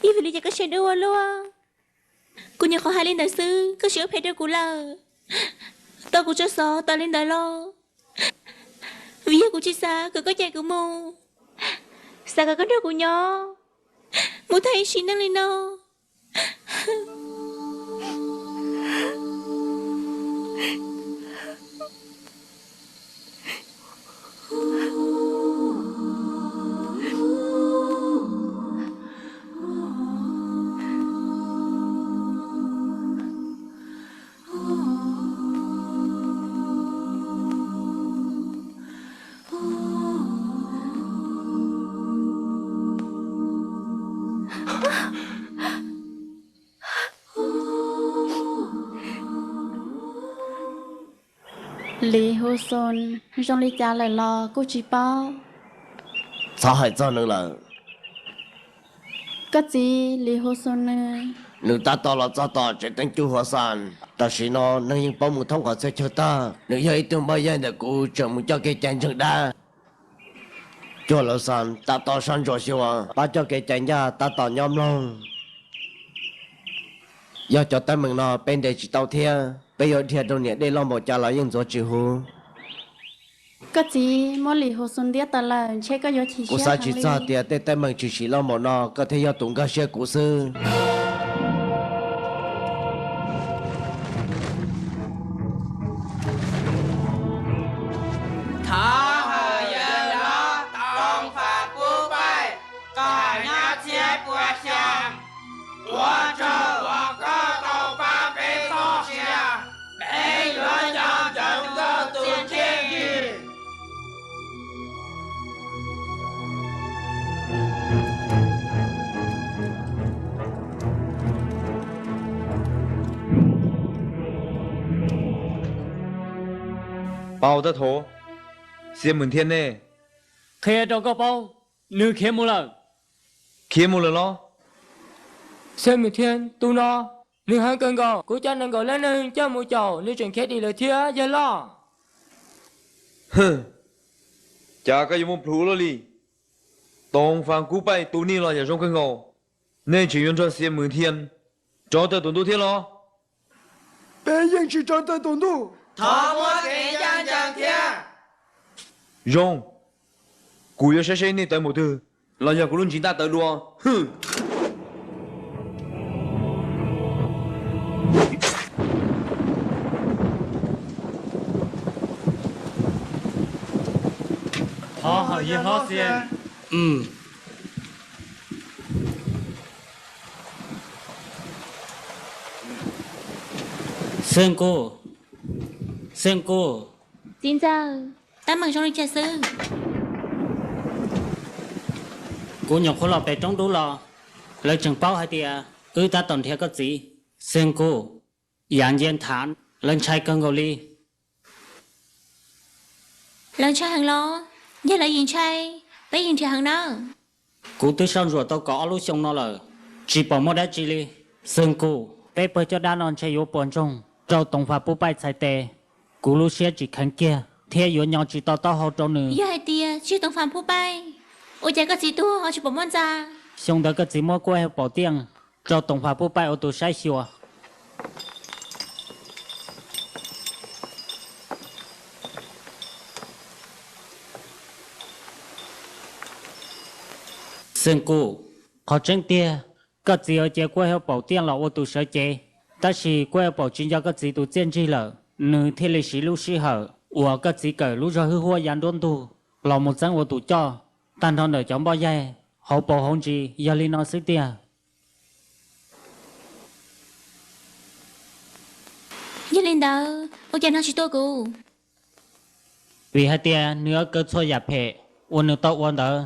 Yog vim li cas koj siab dub ua luaj? Kuv nyuam qhuav hais li ntawd xwb koj sim ua phem rau kuv lawm. Tau kuv tso xov tau li ntawd los vim yog kuv tsis xav kom koj cais kuv mus, xav kom koj nrog kuv nyob mus tag ib sim neej li no. Lis Hu Xun zoo li cas lawm los kuj tsis paub. Txhob hais txog nws lawm. Koj txiv Lis Hu Xun nws, nws tab tom los txog tom tsev teev cub Huas Xas. Tam sim no neeg yeej paub mus thoob qhov txhia chaw tag. Nws yog ib tug npoj yaig ntawm kuv tseem mus coj kev cai ntseeg dab. Cuag lawv xas tab tom sab ntsuas xyuas, pab coj kev cai ncaj tab tom nyob mloog. Yog cov teeb meem no peb ntes tsis tau thiab peb yuav dhia rau niam dej loj npaum cas los yeej ntxuav tsis huv. Koj txiv muab lim hu xu ntiab tas lawm, ntshe koj yuav chim siab heev li. Kuv xav tsis txog tias tej teeb meem tshwm sim los mus no koj thiaj yog tus nkag siab kuv xwb. Thov hawm yawg hlob Tooj Fas Pub Paij, kom nyob txhiab pua xyoo, ua tsaug uas koj tau pab peb txoj sia, peb yuav nco ntsoov koj tus txiaj ntsig. Pau tab thov, Xia Mws Nthia ne? Qhia rau koj paub, nws khiav mus lawm. Khiav mus lawm los? Xia Mws Nthia tus no, nws heev kawg nkaus, kuv coj nees nkaum leej neeg coj mus caum nws tseem khiav dim lawm thiab yawg loj. Cas koj yuav muaj plhus ua luaj li? Tooj Fas Pub Paij tus nej los yam zoo kawg nkaus, nej tseem yuav nrog Xia Mws Nthia rov tawm tus ntuj thiab los? Peb yeej tsis rov tawm tus ntuj. Thov muab kev ncaj ncees thiab. Zoo, kuv yuav saib seb nej tawm mus twg los yog kuv lub ntsis ntaj tawv dua. Thov hawm yawg hlob Xia. Xeeb Kuj, Xeeb Kuj. Txiv ntxawm, teeb meem zoo li cas xwb? Kuv nyuam qhuav los pem roob dub los, lawv tseem paub hais tias wb tab tom nrhiav koj txiv. Xeeb Kuj, Yav Nce Nthav, lawv ntshai kawg nkaus li. Lawv ntshai heev los? Yog lawv yeej ntshai, peb yeej nrhiav heev nawb. Kuv twb soj ntsuam tau kaum ob lub xyoo no lawm, tsis pom muaj dab tsi li. Xeeb Kuj, peb pawg coj dab no ntshe yuav puas ntsoog rau Tooj Fas Pub Paij txhais tes. Kuv lub siab tsis kheev kiag thiab yuav nyo tsis tau taub hau rau nws. Yog hais tias tsis Tooj Fas Pub Paij, ua cas koj txiv tuag ho tsis pom muaj ntxa? Xyoo ntawd koj txiv muab kuaj hauv paus tiaj rau Tooj Fas Pub Paij ua tus saib xyuas. Xeeb Kuj, qhov tseeb tiag, koj txiv cia kuaj hauv paus tiaj los ua tus sawv cev, tab sis kuaj hauv paus tsis nco koj txiv tus txiaj ntsig lawm, nws thiaj li siv lub sij hawm uas koj txiv kawm lub zog hwj huaj ya nruab ntug los mus txeeb ua tus coj tag nrho ntawm cov npoj yaig hauv paus hauv ntsis. Yog li no xwb tiag. Yog li ntawd ua cas no tsis tua kuv? Vim hais tias nws yuav kaw txhua yam phem uas nws tau ua ntawd.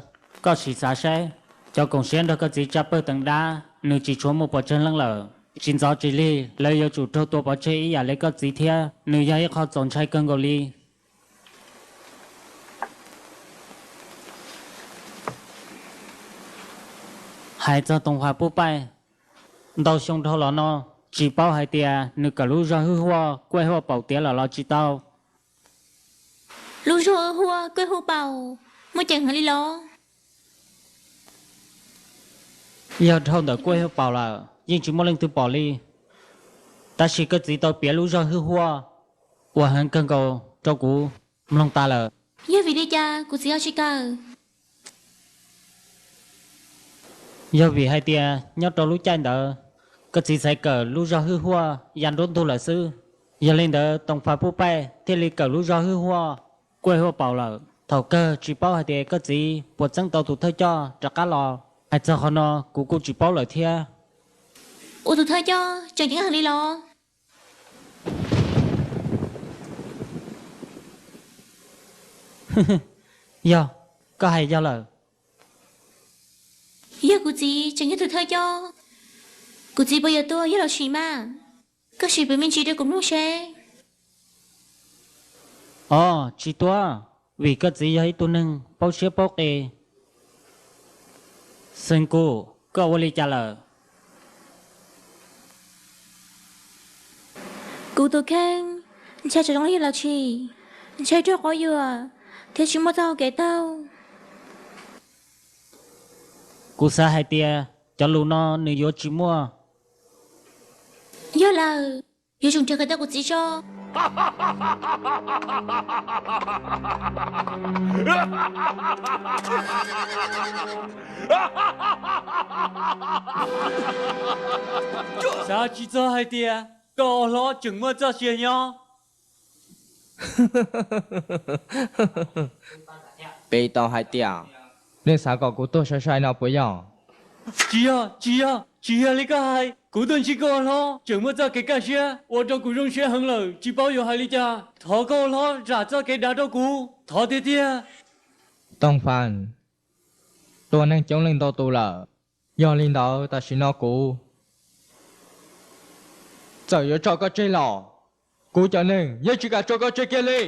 Koj sim xav saib, cov koom siab nrog koj txiv tsa pawg teev dab, nws tsis tshuav muaj pes tsawg leej lawm. Tsis ntxov tsis lig lawv yuav tsum raug tua pov tseg ib yam li koj txiv thiab, nws yog ib qho txaus ntshai kawg nkaus li. Hais txog Tooj Fas Pub Paij, ntau xyoo dhau los no, tsis paub hais tias nws kawm lub zog hwj huaj kuaj hauv paus tiaj lawm los tsis tau. Lub zog hwj huaj kuaj hauv paus muaj ceem heev li los? Yog dhau ntawm kuaj hauv paus lawm yeej tsis muaj leej twg pom li. Tab sis koj txiv tau piav lub zog hwj huaj uas heev kawg nkaus rau kuv mloog tas lawm. Yog vim li cas kuv txiv ho tsis kawm? Yog vim hais tias nyob rau lub caij ntawd, koj txiv txhais kawm lub zog hwj huaj ya nruab ntug lawm xwb. Yog li ntawd Tooj Fas Pub Paij thiaj li kawm lub zog hwj huaj kuaj hauv paus lawm. Thaum kawg tsis paub hais tias koj txiv puas txeeb tau tus thawj coj rov qab los. Hais txog qhov no kuv kuj tsis paub lawm thiab. Ua tus thawj coj tseem ceeb heev li los? Yog, koj hais yog lawm. Yog kuv txiv tseem yog tus thawj coj, kuv txiv puas yuav tua yog los sis mas? Koj sim piav me ntsis rau kuv mloog seb. Os, tsis tua, vim koj txiv yog ib tug neeg paub siab paub qis. Xeeb Kuj, koj ua li cas lawm? Kuv tus kheej ntshai tsis zoo li yog los tsis ntshai raug quab yuam thiab tsis muaj txoj hau kev taug. Kuv xav hais tias cov lus no nws yuav tsis muaj. Yog lawm, yuav tsum nrhiav qhov tau kuv txiv tso. Xav tsis txog hais tias koj ua hlob tseem muaj txoj sia nyob. Peb tau hais tias, nej xav kom kuv tuag sai sai no puas yog? Tsis yog, tsis yog, tsis yog li koj hais. Kuv tuaj ntsib koj ua hlob tseem muaj txoj kev kaj siab ua rau kuv zoo siab heev lawm, tsis paub yuav hais li cas. Thov koj ua hlob zam txoj kev dav rau kuv, thov tiag tiag. Tooj Fas, tua neeg coob leej ntau tus lawm. Yog li ntawd tam sim no kuv txawm yuav tso koj tseg los, kuv cov neeg yeej tsis kam tso koj tseg kiag li.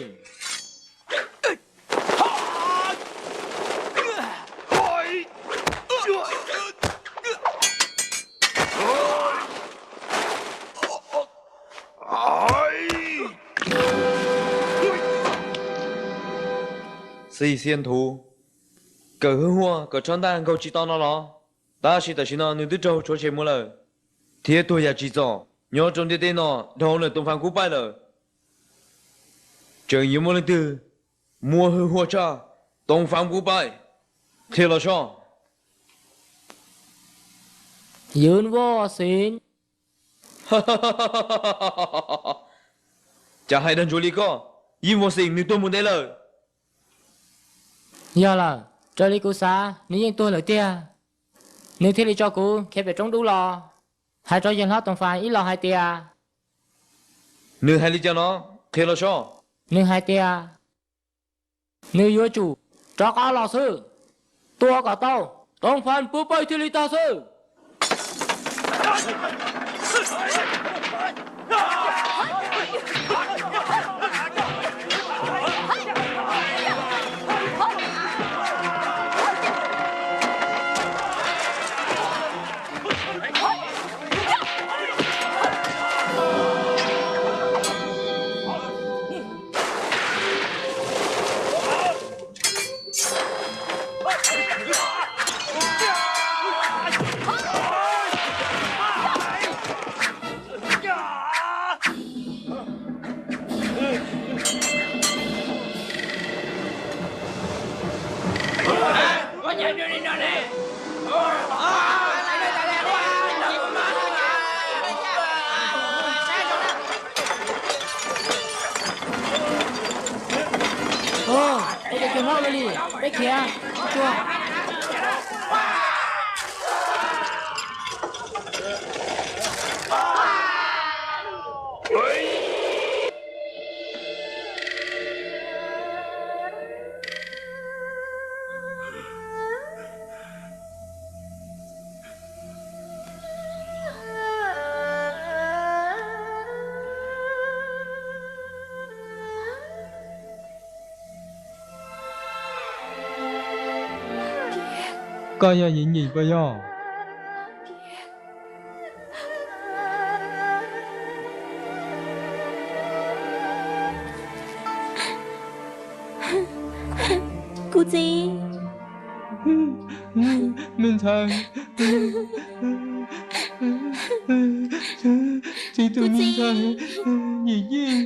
Xi Xian Thuv, Kawm Hwj Huaj, Kawm Tshob Ntaj nkaug tsis tau no los? Tab sis tam sim no nws twb raug tshuav tshem mus lawm, thiab tuag yam tsim txom nyob rau ntiaj teb no dhau ntawm Tooj Fas Kub Paij lawm. Tseem yuav muaj leej twg muaj hwj huaj tshaj Tooj Fas Kub Paij? Qhia los soj. Yun Vo Xim. Cas hais dag ntsuav li koj, Yim Vo Xim nws tuag mus ntev lawm. Yog lawm, raws li kuv xav nws yeej tuag lawm tiag. Nws thiaj li tso kuv khiav pem roob dub los. Hais rau yawg hlob Tooj Fas ib los hais tias, nws hais li cas no? Qhia los soj. Nws hais tias nws yuav tsum rov qab los xwb, tua kom tau, Tooj Fas Kub Paij thiaj li tag xwb. Peb cov hlob ua li, peb khiav, tsis tshua. Koj yog Yim Yim puas yog? Kuv txiv. Me ntxhais. Txiv tus me ntxhais, Yim Yim.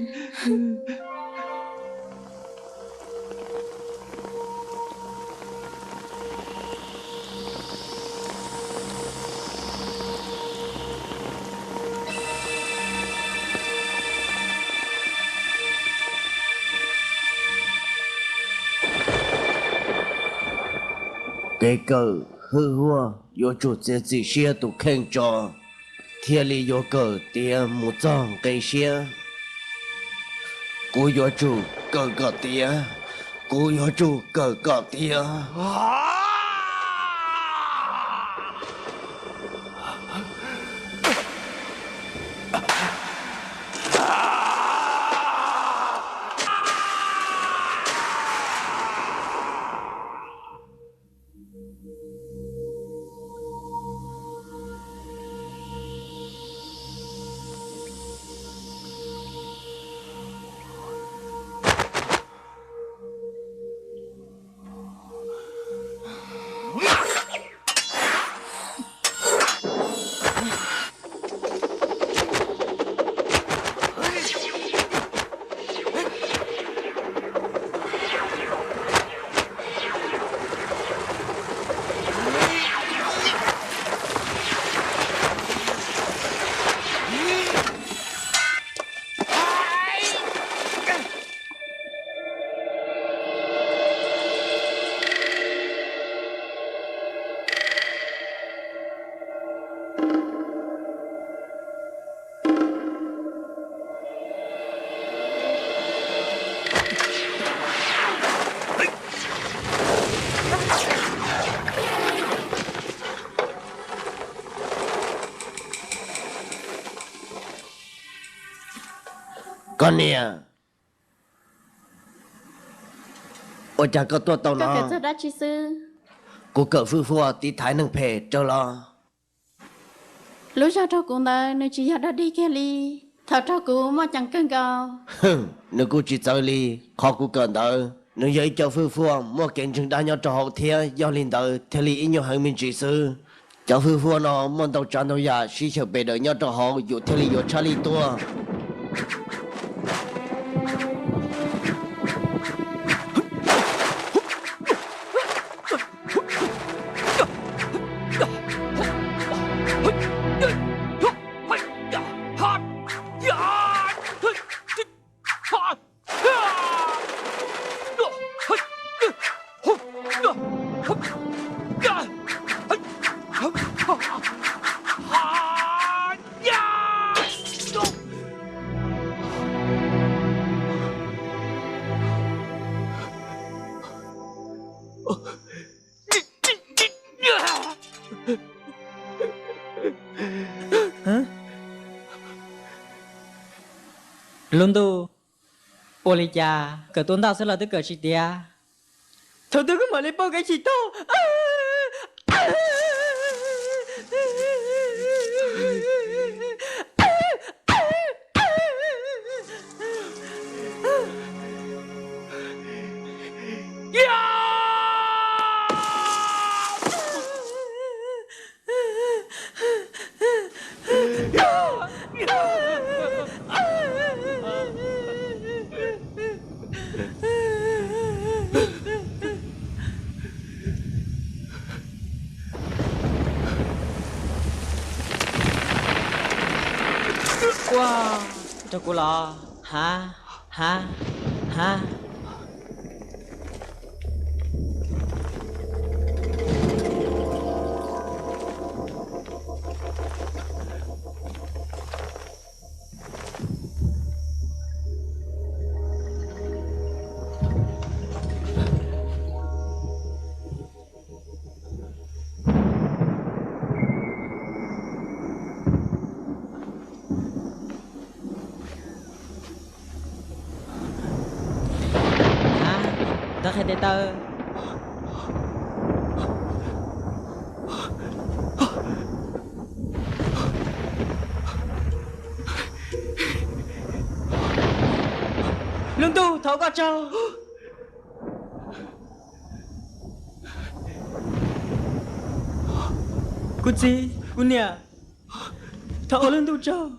Kev kawm hwj huaj yuav tsum txiav txim siab tus kheej tso, thiaj li yuav kawm tiav mus txog nqi siab. Kuv yuav tsum kawm kom tiav, kuv yuav tsum kawm kom tiav. Koj niam, ua cas koj tuaj tau no? Koj kawm txog dab tsi xwb? Kuv kawm fwj fuaj tiv thaiv neeg phem raws los. Lub zog raug kuv ntawd nws tsis yog dog dig kiag li, thaum raug kuv muaj ceem kawg nkaus. Nws kuj tsis txawv li, qhov kuv kawm ntawd nws yog ib co fwj fuaj muaj kev ntseeg dab nyob rau hauv thiab, yog li ntawd thiaj li ib nyuag heev me ntsis xwb. Cov fwj fuaj no muaj ntau tsav ntau yam sib xyaw pes daws nyob rau hauv yus thiaj li yuav tshaj lij tuaj. Lub ntuj, ua li cas kawm tuaj ntau xwb los twb kawm tsis tiav? Thaum twg kuj mam li pom kev chim tau. Ua rau kuv los? Ha, ha, ha. Ntawv qhia tes taw. Lub ntuj, thov koj tsaug. Kuv txiv, kuv niam, thov ua lub ntuj tsaug,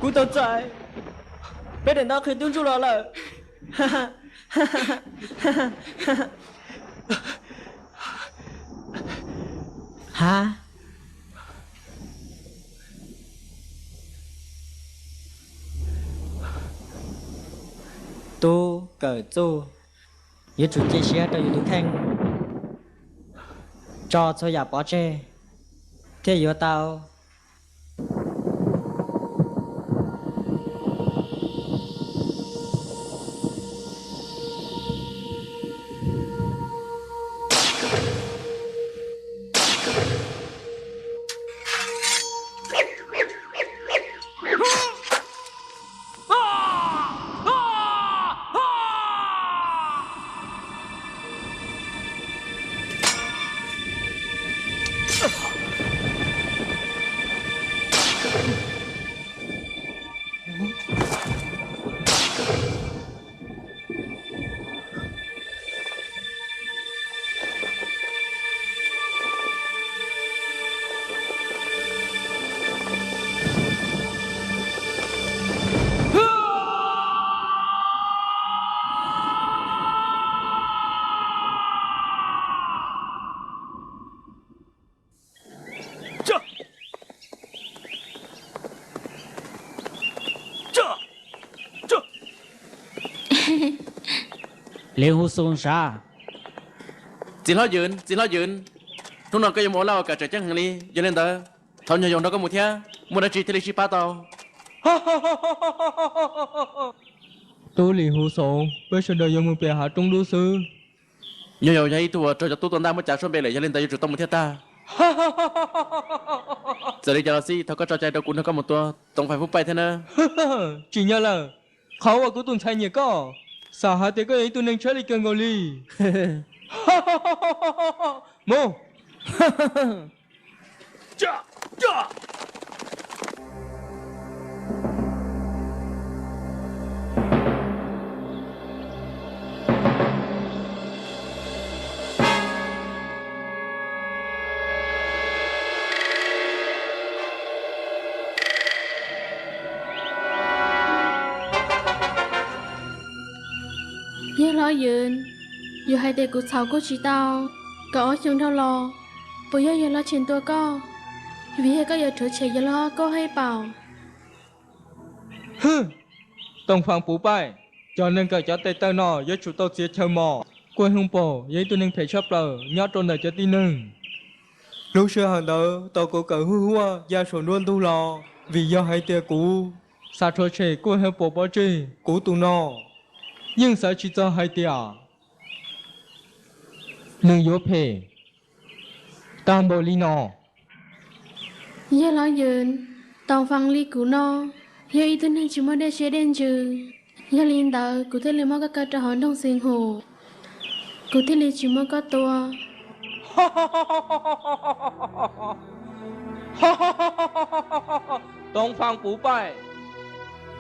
kuv tau txais peb daim ntawv qhia tub ntsuj los lawm. Ha, tub kawm txuj yuav tsum cia siab rau yus tus kheej, tso txhua yam pov tseg thiaj yuav tau. Li Hu Xoo sav. Txiv hlob Yws, txiv hlob Yws, hnub no koj yuav mus ua laj ua kam tseem ceeb heev li, yog li ntawd thov nyuag yaus nrog koj mus thiab, muaj dab tsi thiaj li sib pab tau. Tub Li Hu Xoo, peb sawv daws yuav mus pem hav roob dub xwb. Nyuag yaus yog ib tug uas raug cov tub tua ntaj muab cav suab npe lawm, yog li ntawd yuav tsum tau mus thiaj tag. Txawm li cas los xij, thov koj tso cai rau kuv nrog koj mus tua Toom Fais Fub Paij thiab na. Tsim nyog lawm. Qhov uas kuv tus ntxhais nyiam koj, xav hais tias koj yog ib tug neeg tshaib li kawg nkaus li. Mus! Yawg hlob Yws, yog hais tias kuv txhaum kuj tsis tau, kaum ob xyoo dhau los, puas yog yawg hlob Tsheej tua koj? Vim yog koj yuav rhuav tshem yawg hlob Kub Hej Paum. Hwj, Tooj Faj Puv Paij, cov neeg kawm cov tes taw no yuav tsum tau txiav chaw mos. Kuj Hej Paum yog ib tug neeg phem tshaj plaws nyob rau ntawm cov tib neeg. Lub sij hawm ntawd tau kuv kawm hwj huaj ya saum nruab ntug los, vim yog hais tias kuv xav rhuav tshem Kuj Hej Paum pov tseg. Kuv tus no yeej xav tsis txog hais tias nws yuav phem tag npaum li no. Yawg hlob Yws, Tooj Faj li kuv no yog ib tug neeg tsis muaj dej siab dej ntsws, yog li ntawd kuv thiaj li muab koj kaw rau hauv nroog Xeev Hum, kuv thiaj li tsis muab koj tua. Tooj Faj Puv Paij,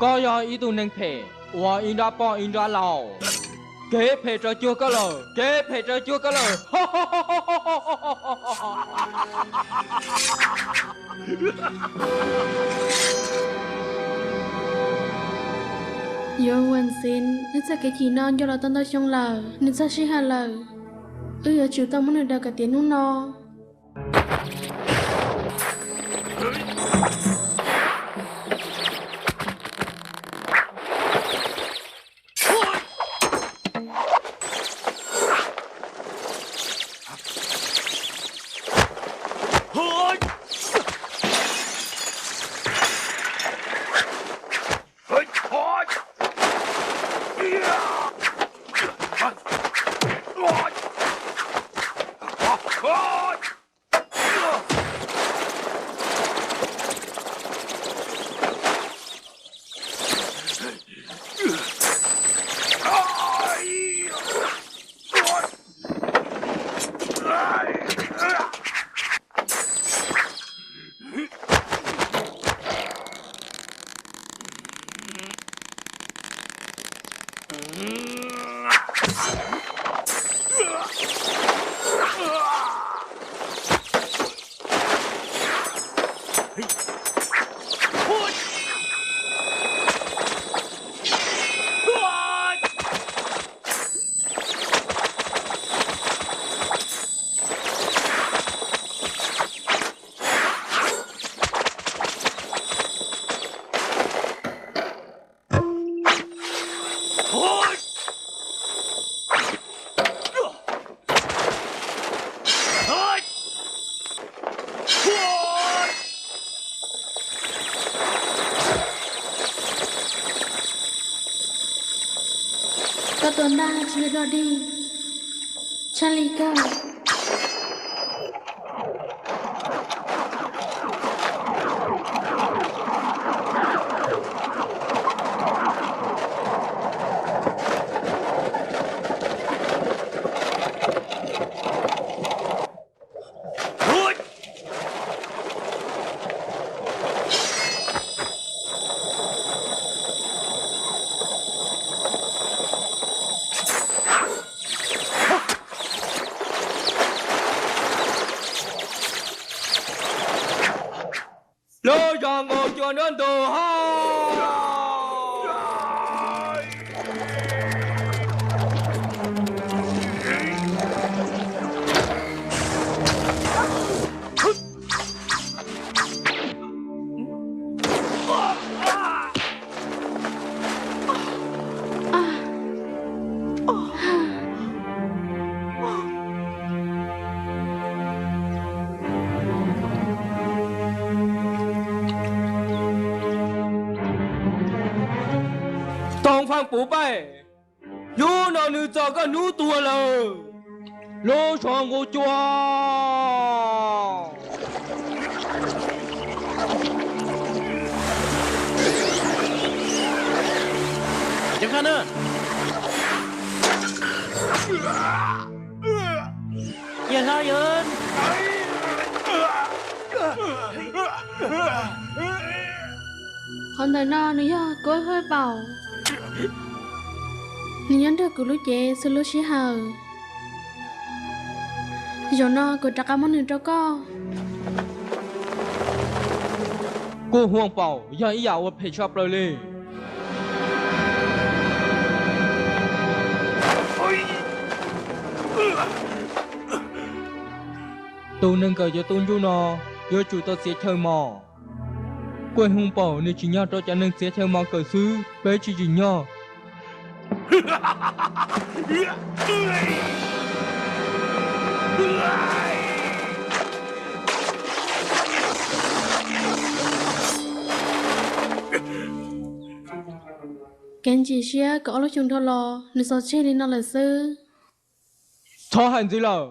koj yog ib tug neeg phem uas ib nrab poj ib nrab laus. Kev phem rov cuag koj lawm, kev phem rov cuag koj lawm. Yuav Vaj Xeev, nws txoj kev chim no nco los tau ntau xyoo lawm, nws txog sij hawm lawm, wb yuav tsum tau muab nws daws kom tiav hnub no. Koj tua ntag, tsis yog dog dig, tshaj li kawg. Lub zos Nqus Cua nruab ntug hos. Tooj Faj Puv Paij, hnub no nws txog koj hnub tuag lawm. Lub zos Nqus Cua. Yawg hlob Yawg, qhov ntawm no nws yog kuv hwj paum. Nws nyob nrog kuv lub cev txhua lub sij hawm. Zaum no kuv rov qab muab nws rau koj. Kuj hwj paum yog ib yam uas phem tshaj plaws li. Tus neeg kawm cov tub ntsuj no yuav tsum tau txiav chaw mos. Kuj hwj paum nws tsim nyog rau cov neeg txiav chaw mos kawm xwb, peb tsis tsim nyog. Kev ntsim siab kaum ob lub xyoo dhau los nws xaus tseg li no lawm xwb. Txhob hais ntxiv lawm.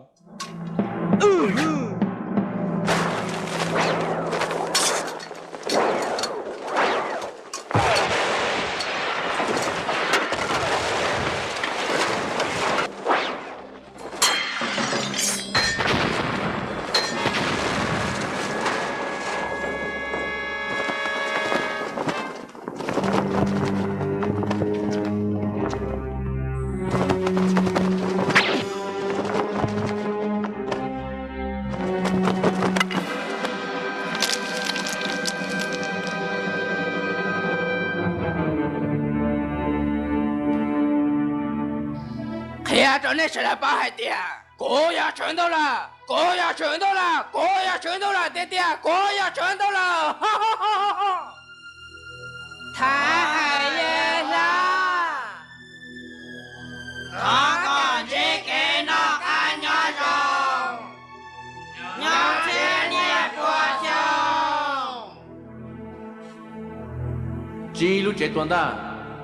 Qhia rau nej sawv daws paub hais tias kuv yog Tswv Ntuj lawm, kuv yog Tswv Ntuj lawm, kuv yog Tswv Ntuj lawm tiag tiag, kuv yog Tswv Ntuj lawm. Thav hais Yawg Hlob, thov kom ntsib kev noj qab nyob zoo, nyob txhiab niaj pua xyoo. Tsib lub tsev tua ntaj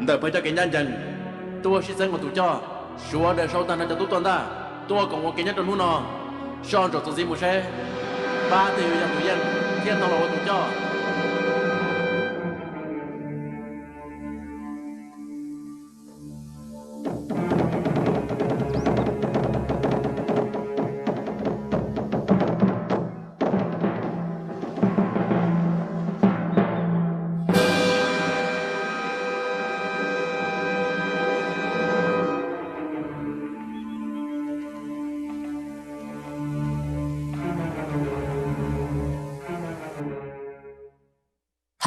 ntawm pawg coj kev ncaj ncees tuaj sib txeeb ua tus coj. Sawv daws sau tag nrho cov tub tua ntaj tuaj koom ua ke nyob rau hnub no. Soj ntsuam txuas ntxiv mus seb pab twg yuav yog tus yeej thiab tau los ua tus coj.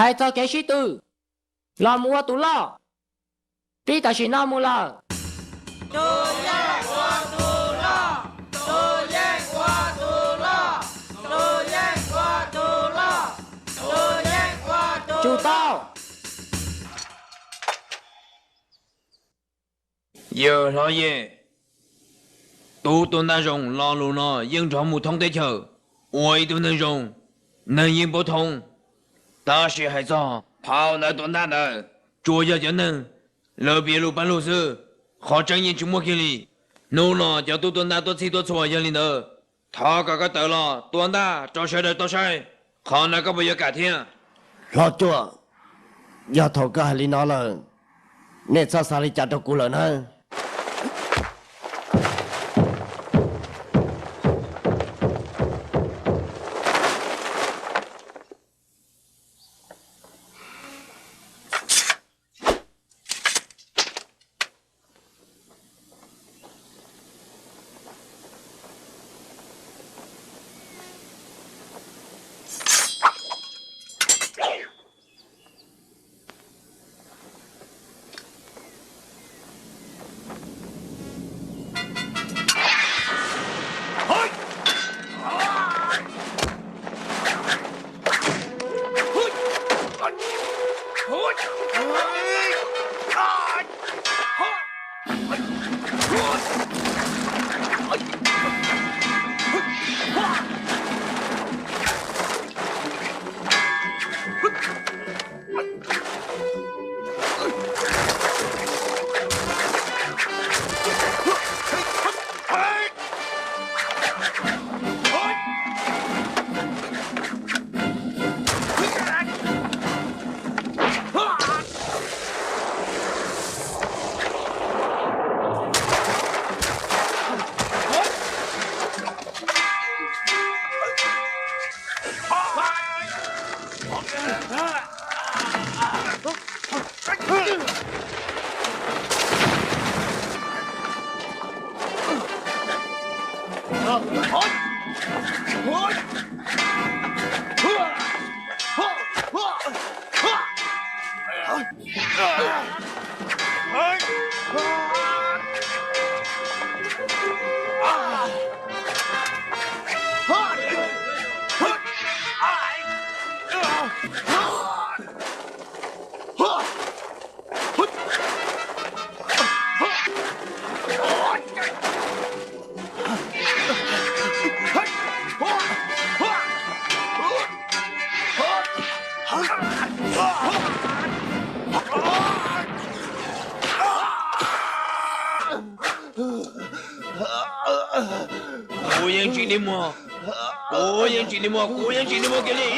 Hais txog kev sib tw, los mus ua tus loj. Tib tam sim no mus lawm. Tus yeej ua tus loj, tus yeej ua tus loj, tus yeej ua tus loj, tus yeej ua tus loj. Tsum tau. Yawg hlob Yej, tub tua ntaj zoo lo lus no yeej nrov mus thoob teb chaws. Ua ib tug neeg zoo, neeg yeej paub thoob. Tab sis hais txog phau ntawv tua ntaj ntawd, tsuas yog cov neeg lawv piav lus pab lug xwb, qhov tseeb yeej tsis muaj kiag li. Hnub no cov tub tua ntaj tuaj txhij tuaj txhua yog li ntawd. Thov kom koj tawm los tua ntaj rau sawv daws tau saib, qhov no koj puas yuav kam thiab? Hlob Cuaj, yog thaum koj hais li no lawm, nej txhob xav li cas rau kuv lawm nawb. Kuv yeej tsis dig muag, kuv yeej tsis dig muag, kuv yeej tsis dig muag kiag li.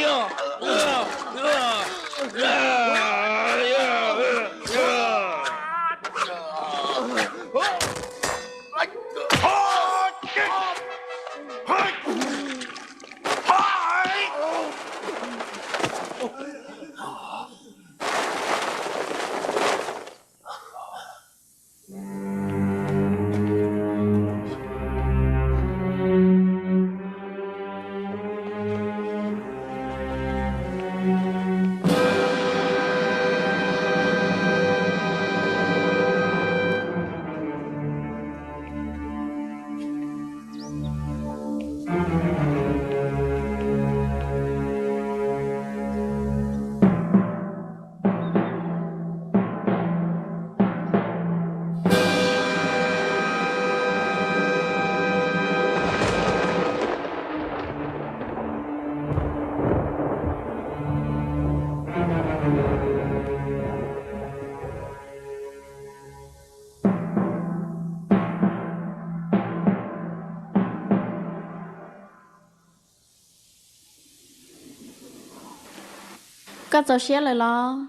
Koj txaus siab lawm los?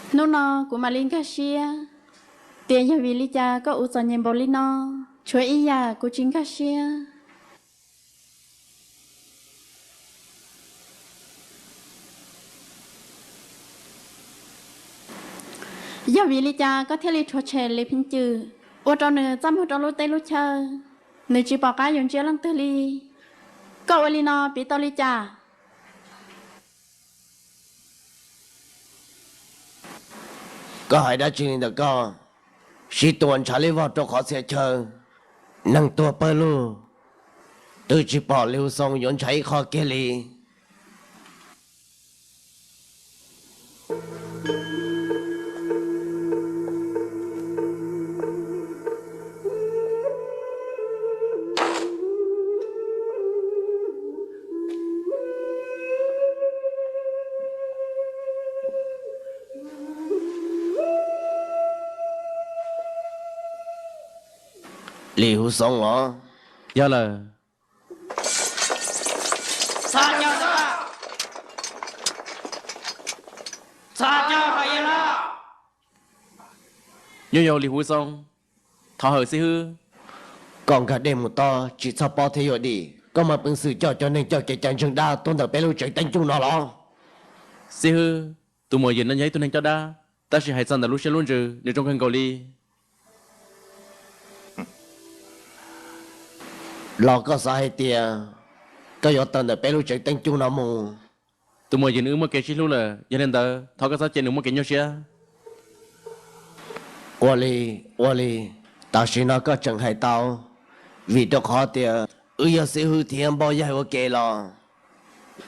Hnub no kuv mam li nkag siab tias yog vim li cas koj ua txom nyem npaum li no. Tshuav ib yam kuv tsis nkag siab. Yog vim li cas koj thiaj li rhuav tshem Lis Pheej Cwm, ua rau nws txaj muag rau lub teb lub chaw, nws tsis pom qab yuav ntsia leej twg li? Koj ua li no piv tau li cas? Koj hais dab tsi li ntawm koj? Sib tua ntshav li vog rau qhov txhia chaw, neeg tuag pawg lug, twb tsis pom Lis Hu Xoo yuav ntshai ib qho kiag li. Lis Hu Xoo os? Yog lawm. Nyuj yau Lis Hu Xoo, thov hawm xib hwb. Koj nkag dej mus tod tsis txhob pob thiab yuav dim. Koj muaj peev xwm coj cov neeg coj kev cai ntseeg dab tuaj ntawm peb lub tsev teeb cug no los? Xib hwb, tus muam Yim no yog ib tug neeg coj dab, tab sis hais txog ntawm lub siab lub ntsws nws zoo kawg nkaus li. Los koj xav hais tias koj yuav tawm ntawm peb lub tsev teeb cug no mus? Tus muam Yim nws wb muaj kev sib hlub lawm, yog li ntawd thov koj txhob cia nws muaj kev nyuaj siab. Ua li, ua li, tam sim no koj tseem hais tau, vim rau qhov tias wb yog xib hwb thiab npauj yaig ua ke los.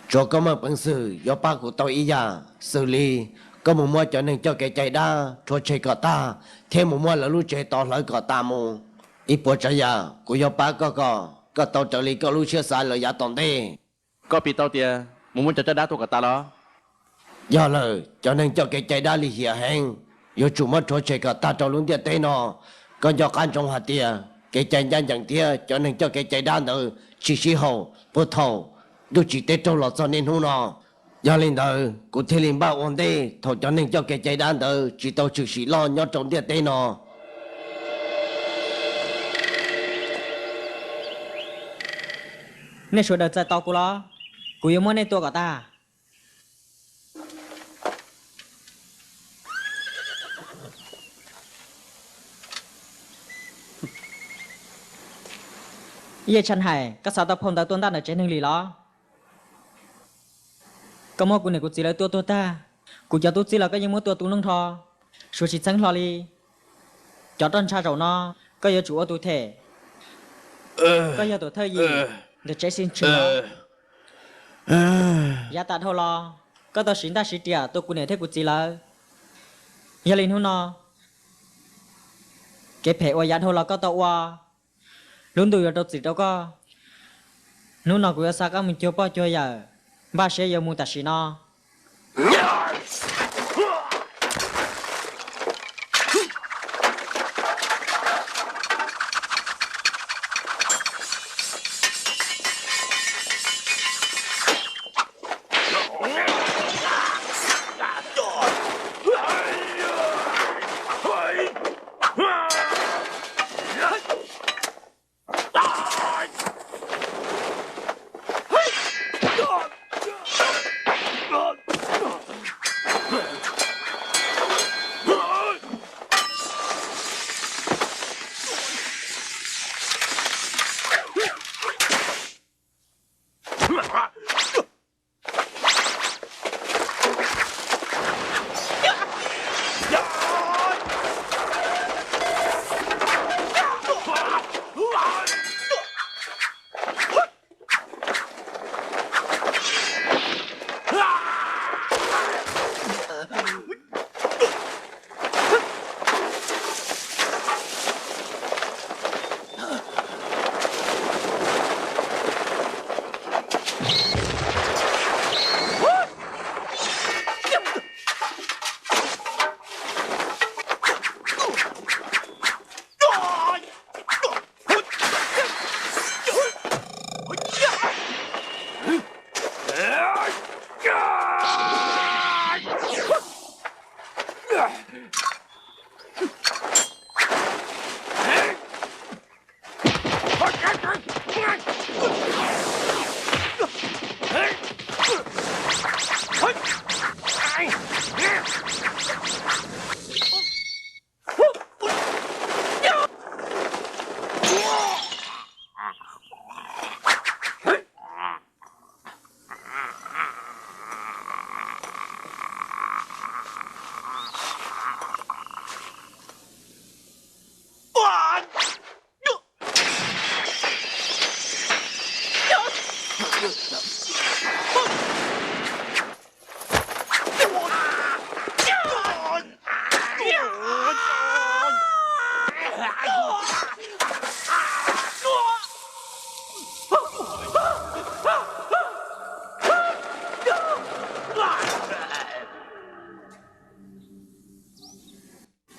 Tsuav koj muaj peev xwm yuav pab kuv tau ib yam, xws li koj mus muab cov neeg coj kev cai dab rhuav tshem kom tag, thiab mus muab lawv lub tsev tod hlawv kom tas mus. Ib puas tsav yam kuv yuav pab koj kom koj tau raws li koj lub siab xav lawm yav tom ntej. Koj piv tau tias mus muab cov coj dab tua kom tas los? Yog lawm, cov neeg coj kev cai dab lim hiam heev, yuav tsum muab rhuav tshem kom tag rau lub ntiaj teb no. Koj nco qab ntsoov hais tias kev cai ncaj ncees thiab cov neeg coj kev cai dab ntawd tsis sib haum puag thaum ntuj tsim teb raug los txog niaj hnub no. Yog li ntawd kuv thiaj li npaj ua ntej thaum cov neeg coj kev cai dab ntawd tsis tau tshwm sim loj nyob rau ntiaj teb no. Nej sawv daws txais tos kuv los, kuv yuav muab nej tua kom tag. Yej Tshav Nhaim, koj xav tau phau ntawv tua ntaj ntawm tsev neeg li los? Koj muab kuv niam kuv txiv lawv tua tuag tag, kuv cov tub txib los koj yeej muab tua tu nrho, suav tsis txheeb hlo li. Cov roj ntsha zaum no, koj yuav tsum ua tus them. Koj yog tus thawj yim ntawm tsev xib tshwm. Yav tas dhau los, koj tau siv ntaj siv riam tua kuv niam thiab kuv txiv lawv. Yog li hnub no, kev phem uas yav dhau los koj tau ua, lub ntuj yuav rau txim rau koj. Hnub no kuv yuav xa koj mus cuag poj cuag yawm, npaj siab yuav mus tam sim no.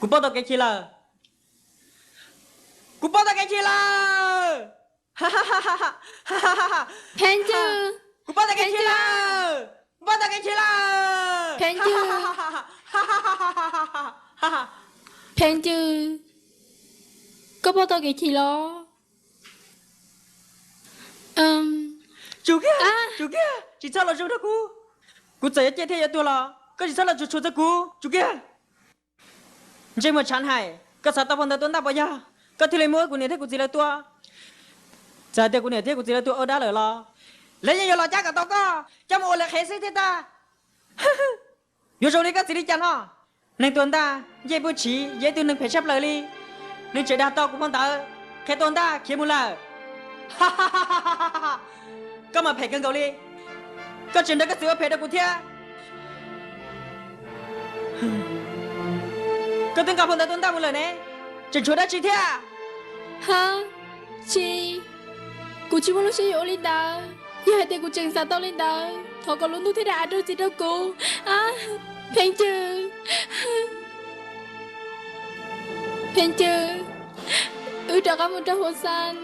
Kuv paub tau kev khi lawm. Kuv paub tau kev khi lawm. Pheej Cwj, kuv paub tau kev khi lawm. Kuv paub tau kev khi lawm. Pheej Cwj, Pheej Cwj, koj paub tau kev khi los? Tsum kiag, tsum kiag, tsis txhob los zoo rau kuv. Kuv txawm yuav ciaj thiab yuav tuag los koj tsis txhob los tsuas txog kuv, tsum kiag. Ntsej muag Tshav Nhaim, koj xav tau phau ntawv tua ntaj puas yog koj thiaj li muab kuv niam thiab kuv txiv lawv tua? Txawm hais tias kuv niam thiab kuv txiv lawv tuag ua dab lawm los lawv yeej yuav los cab kom tau koj coj mus ua lawv qhev xwb thiab tag. Yuav zoo li koj txiv li cas no? Neeg tua ntaj ncej puab tsiv yog ib tug neeg phem tshaj plaws li. Nws tseem dag tau kuv phau ntawv qhia tua ntaj khiav mus lawm. Koj mas phem kawg nkaus li. Koj tseem nrog koj txiv ua phem rau kuv thiab. Koj twb nqa phau ntawv tua ntaj mus lawm ne, tseem tshuav dab tsi thiab? Ha, tsis, kuv tsis muaj lub siab yuav ua li ntawd. Yog hais tias kuv tseem xav tau li ntawd, thov kom lub ntuj thiaj dag av rau txim rau kuv. Pheej Cwj, Pheej Cwj, wb rov qab mus rau hauv xas,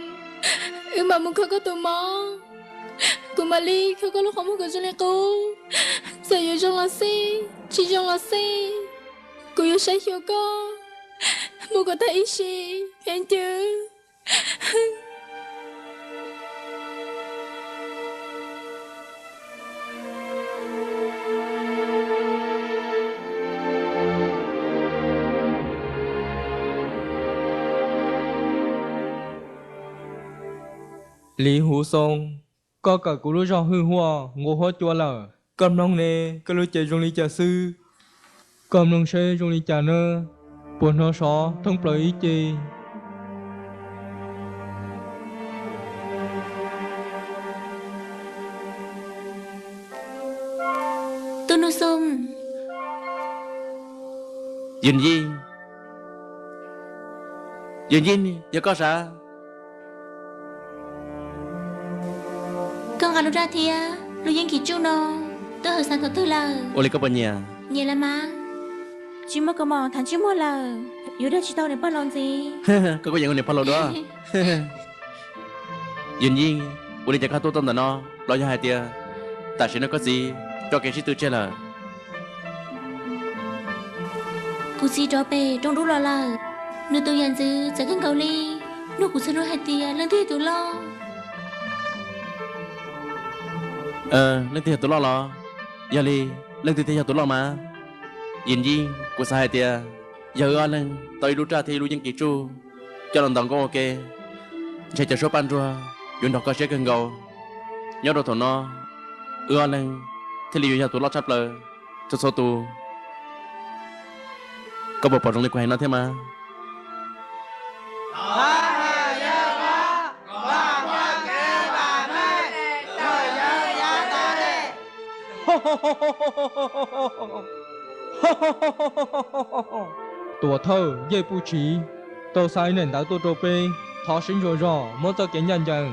wb mam mus kho koj tus mob. Kuv mam li kho koj lub qhov muag kom zoo li qub. Txawm yuav zoo los xij, tsis zoo los xij, kuv yuav saib xyuas koj mus kom tag ib sim, Pheej Cwj. Lis Huv Xoo, koj kawm kuv lub zog hwj huaj nqua huab cua lawm. Koj mloog ne, koj lub cev zoo li cas xwb? Koj mloog seb zoo li cas na, puas hnov sov thoob plaws ib ce? Tub Nuj Xoo. Yij, Yij, yog koj sav? Koj nqa lub raj thiab lub yeeb kis tsuj no tuaj hawm xav thaum twg lawm? Ua li koj puas nyiam? Nyiam lawm mas. Tsis muaj kaus mom thav ntsej muag lawm, yuav dag tsis tau niam pog laus ntxiv. Koj kuj yeem ua niam pog laus dua. Yij, ua li cas koj tuaj tau ntawm no? Los yog hais tias tam sim no koj txiv tso kev sib tw tseg lawm? Kuv txiv rov pem rooj dub los lawm. Nws tus yam ntxwv txawv kawg nkaus li, nug kuv txhua hnub hais tias leej twg yog tus loj. Leej twg yog tus loj los? Yog li, leej twg thiaj yog tus loj mas? Yij, kuv xav hais tias yog wb ob leeg tau ib lub raj thiab ib lub yeeb kis tsuj coj los ntaus nkauj ua ke, ntshe cov suab paj nruag yuav nrog koj siab kawg nkaus. Nyob rau thaum no, wb ob leeg thiaj li yuav yog tus loj tshaj plaws txhua txhua tus. Koj puas pom zoo li kuv hais no thiab mas? Tuam thawj Yej Puj Tshis tau xa ib daim ntawv tuaj rau peb, thov sib ntsuas zog muab txoj kev ncaj ncees.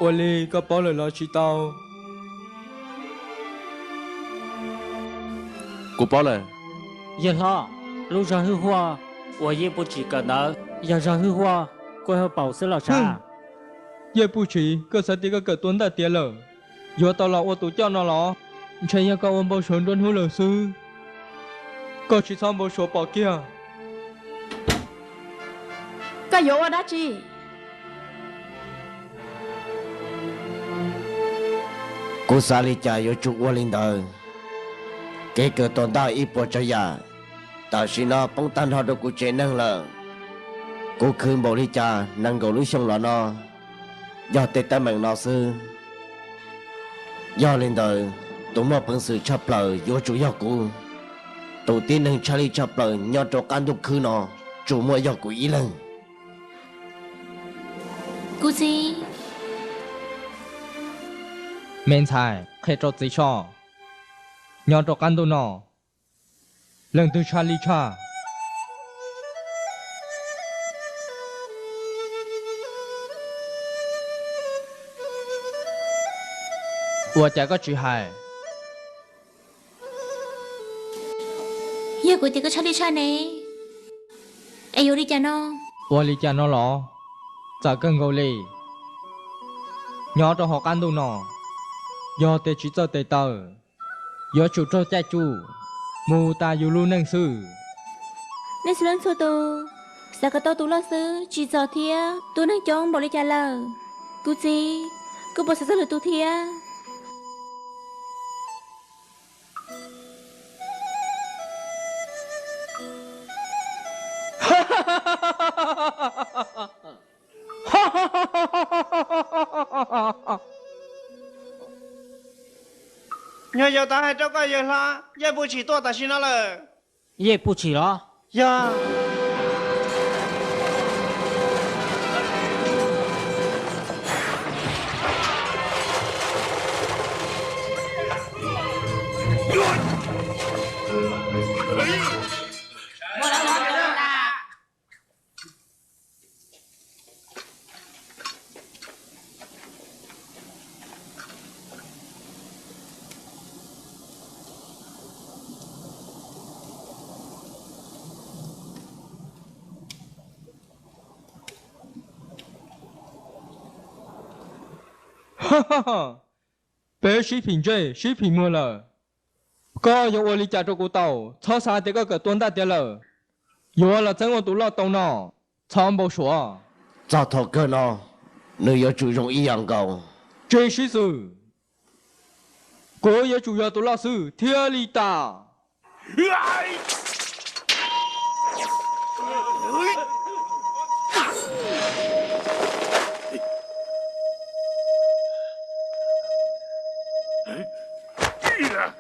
Ua li koj paub lawm los tsis tau? Kuv paub lawm. Yawg hlob, lub zog hwj huaj uas Yej Puj Tshis kawm ntawd yog zog hwj huaj kuj hauj paus xwb los sav? Yej Puj Tshis, koj xav tias koj kawm tua ntaj tiav lawm, yuav tau los ua tus coj no los? Ntshe yog koj ua npau suav nruab hnub lawm xwb. Koj tsis txhob npau suav pom kiag. Koj yuav ua dab tsi? Kuv xav li cas yuav tsum ua li ntawd. Kev kawm tua ntaj ib puas tsav yam tam sim no poob tag nrho rau kuv tsev neeg lawm. Kuv khwv npaum li cas nees nkaum lub xyoo los no yog tej teeb meem no xwb. Yog li ntawd, tus muaj peev xwm tshaj plaws yuav tsum yog kuv. Tus tib neeg tshaj lij tshaj plaws nyob rau qab ntuj khwb no tsuas muaj yog kuv ib leeg. Kuv txiv. Me ntxhais, qhia rau txiv soj, nyob rau qab ntuj no, leej twg tshaj lij tshaj? Ua cas koj tsis hais? Yog kuv tias koj tshaj lij tshaj ne, es yuav li cas no? Ua li cas no los? Txawm kawg nkaus li, nyob rau hauv qab ntuj no, yog tias tsis txawj tes taw, yuav tsum raug caij tsuj mus tas yus lub neej xwb. Nej txhua leej txhua tus xav kom tau tus loj xwb tsis txog thiab tus neeg coob npaum li cas lawm. Kuv txiv, koj puas xav txog lwm tus thiab? Nyuag yaus tau hais rau koj yawg hlob, Yej Puj Tshis tuaj tam sim no lawm. Yej Puj Tshis los? Yog. Peb sib phim ntsej sib phim muag lawm, koj yuav ua li cas rau kuv tau? Txhob xav tias koj kawm tua ntaj tiav lawm, yuav los txeeb ua tus loj tau no. Txhob npau suav. Txog thaum kawg no, nws yuav tsum zoo ib yam nkaus. Tsis sib xws, kuv yuav tsum yog tus loj xwb thiaj li tas.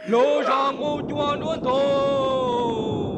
Lub zos Nqus Cua Duab Ntug.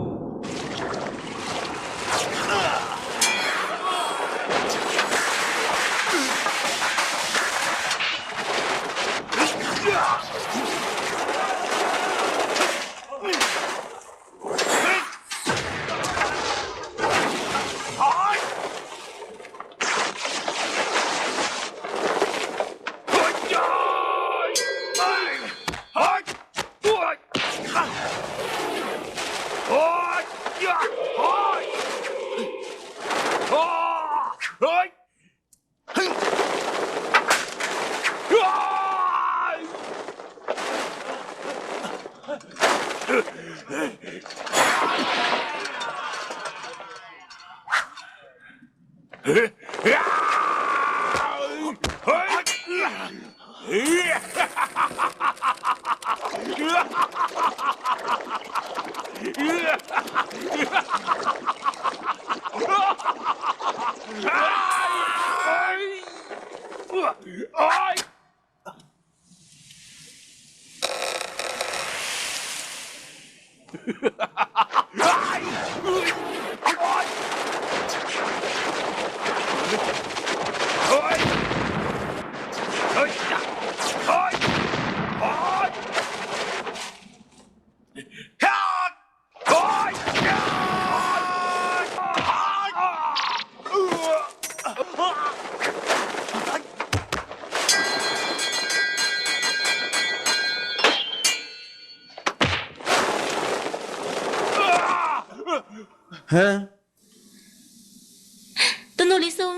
Tus nus Lis Xus.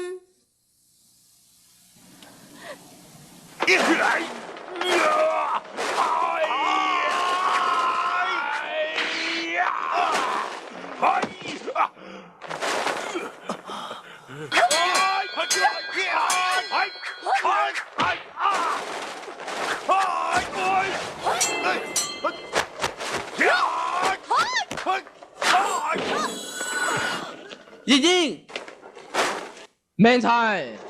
Yeej Yeej, me ntxhais.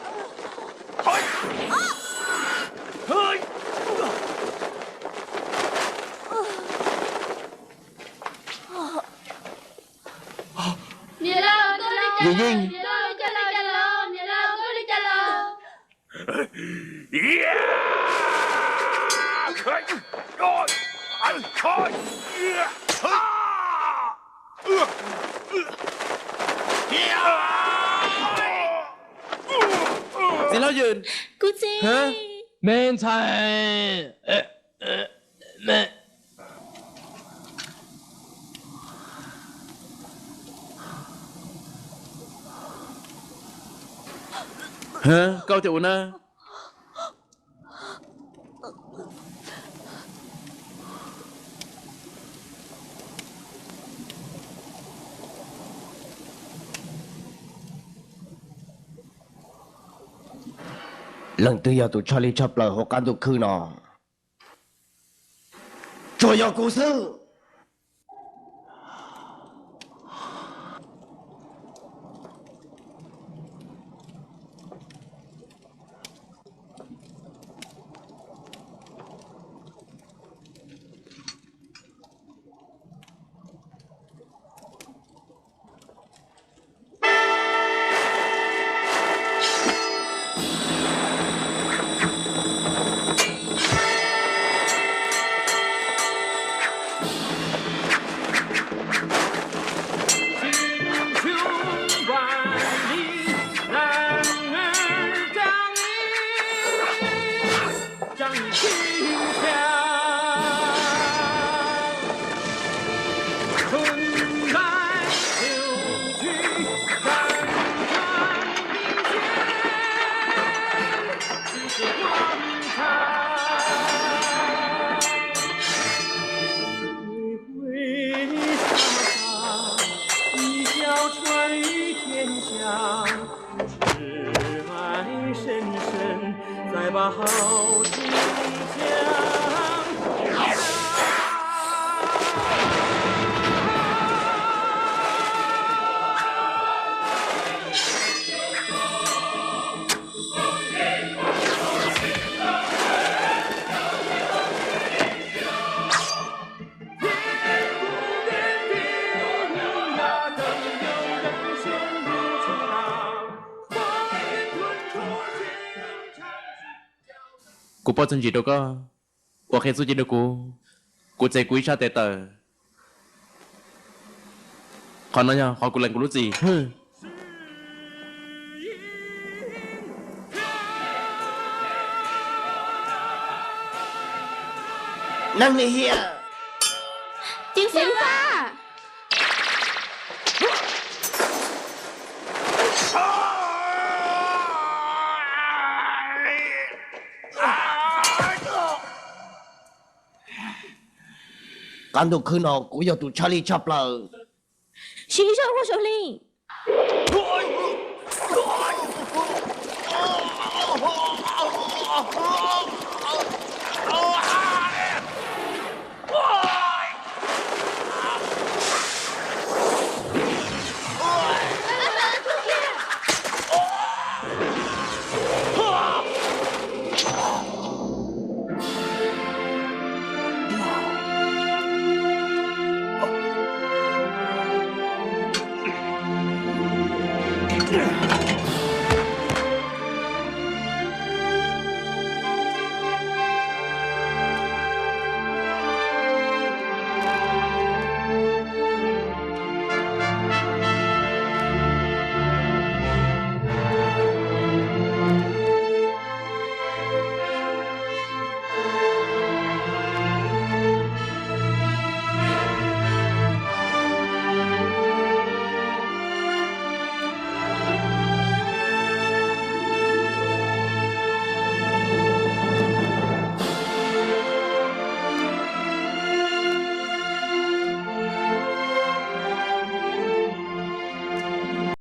Yeej Yeej. Txiv hlob Yws. Kuv txiv. Me ntxhais. Koj ua cas ua na? Leej twg yog tus tshaj lij tshaj plaws hauv qab ntuj khwb no? Tsuas yog kuv xwb. Kuv paub txiaj ntsim rau koj, ua qhia txuj ci rau kuv, kuv txev kuv ib sab tes taw. Qhov no yog qhov kuv lees kuv lub txim. Neeg li hiam, ceev faj. Qab ntuj khwb no kuv yog tus tshaj lij tshaj plaws. Siv zog ua zoo li.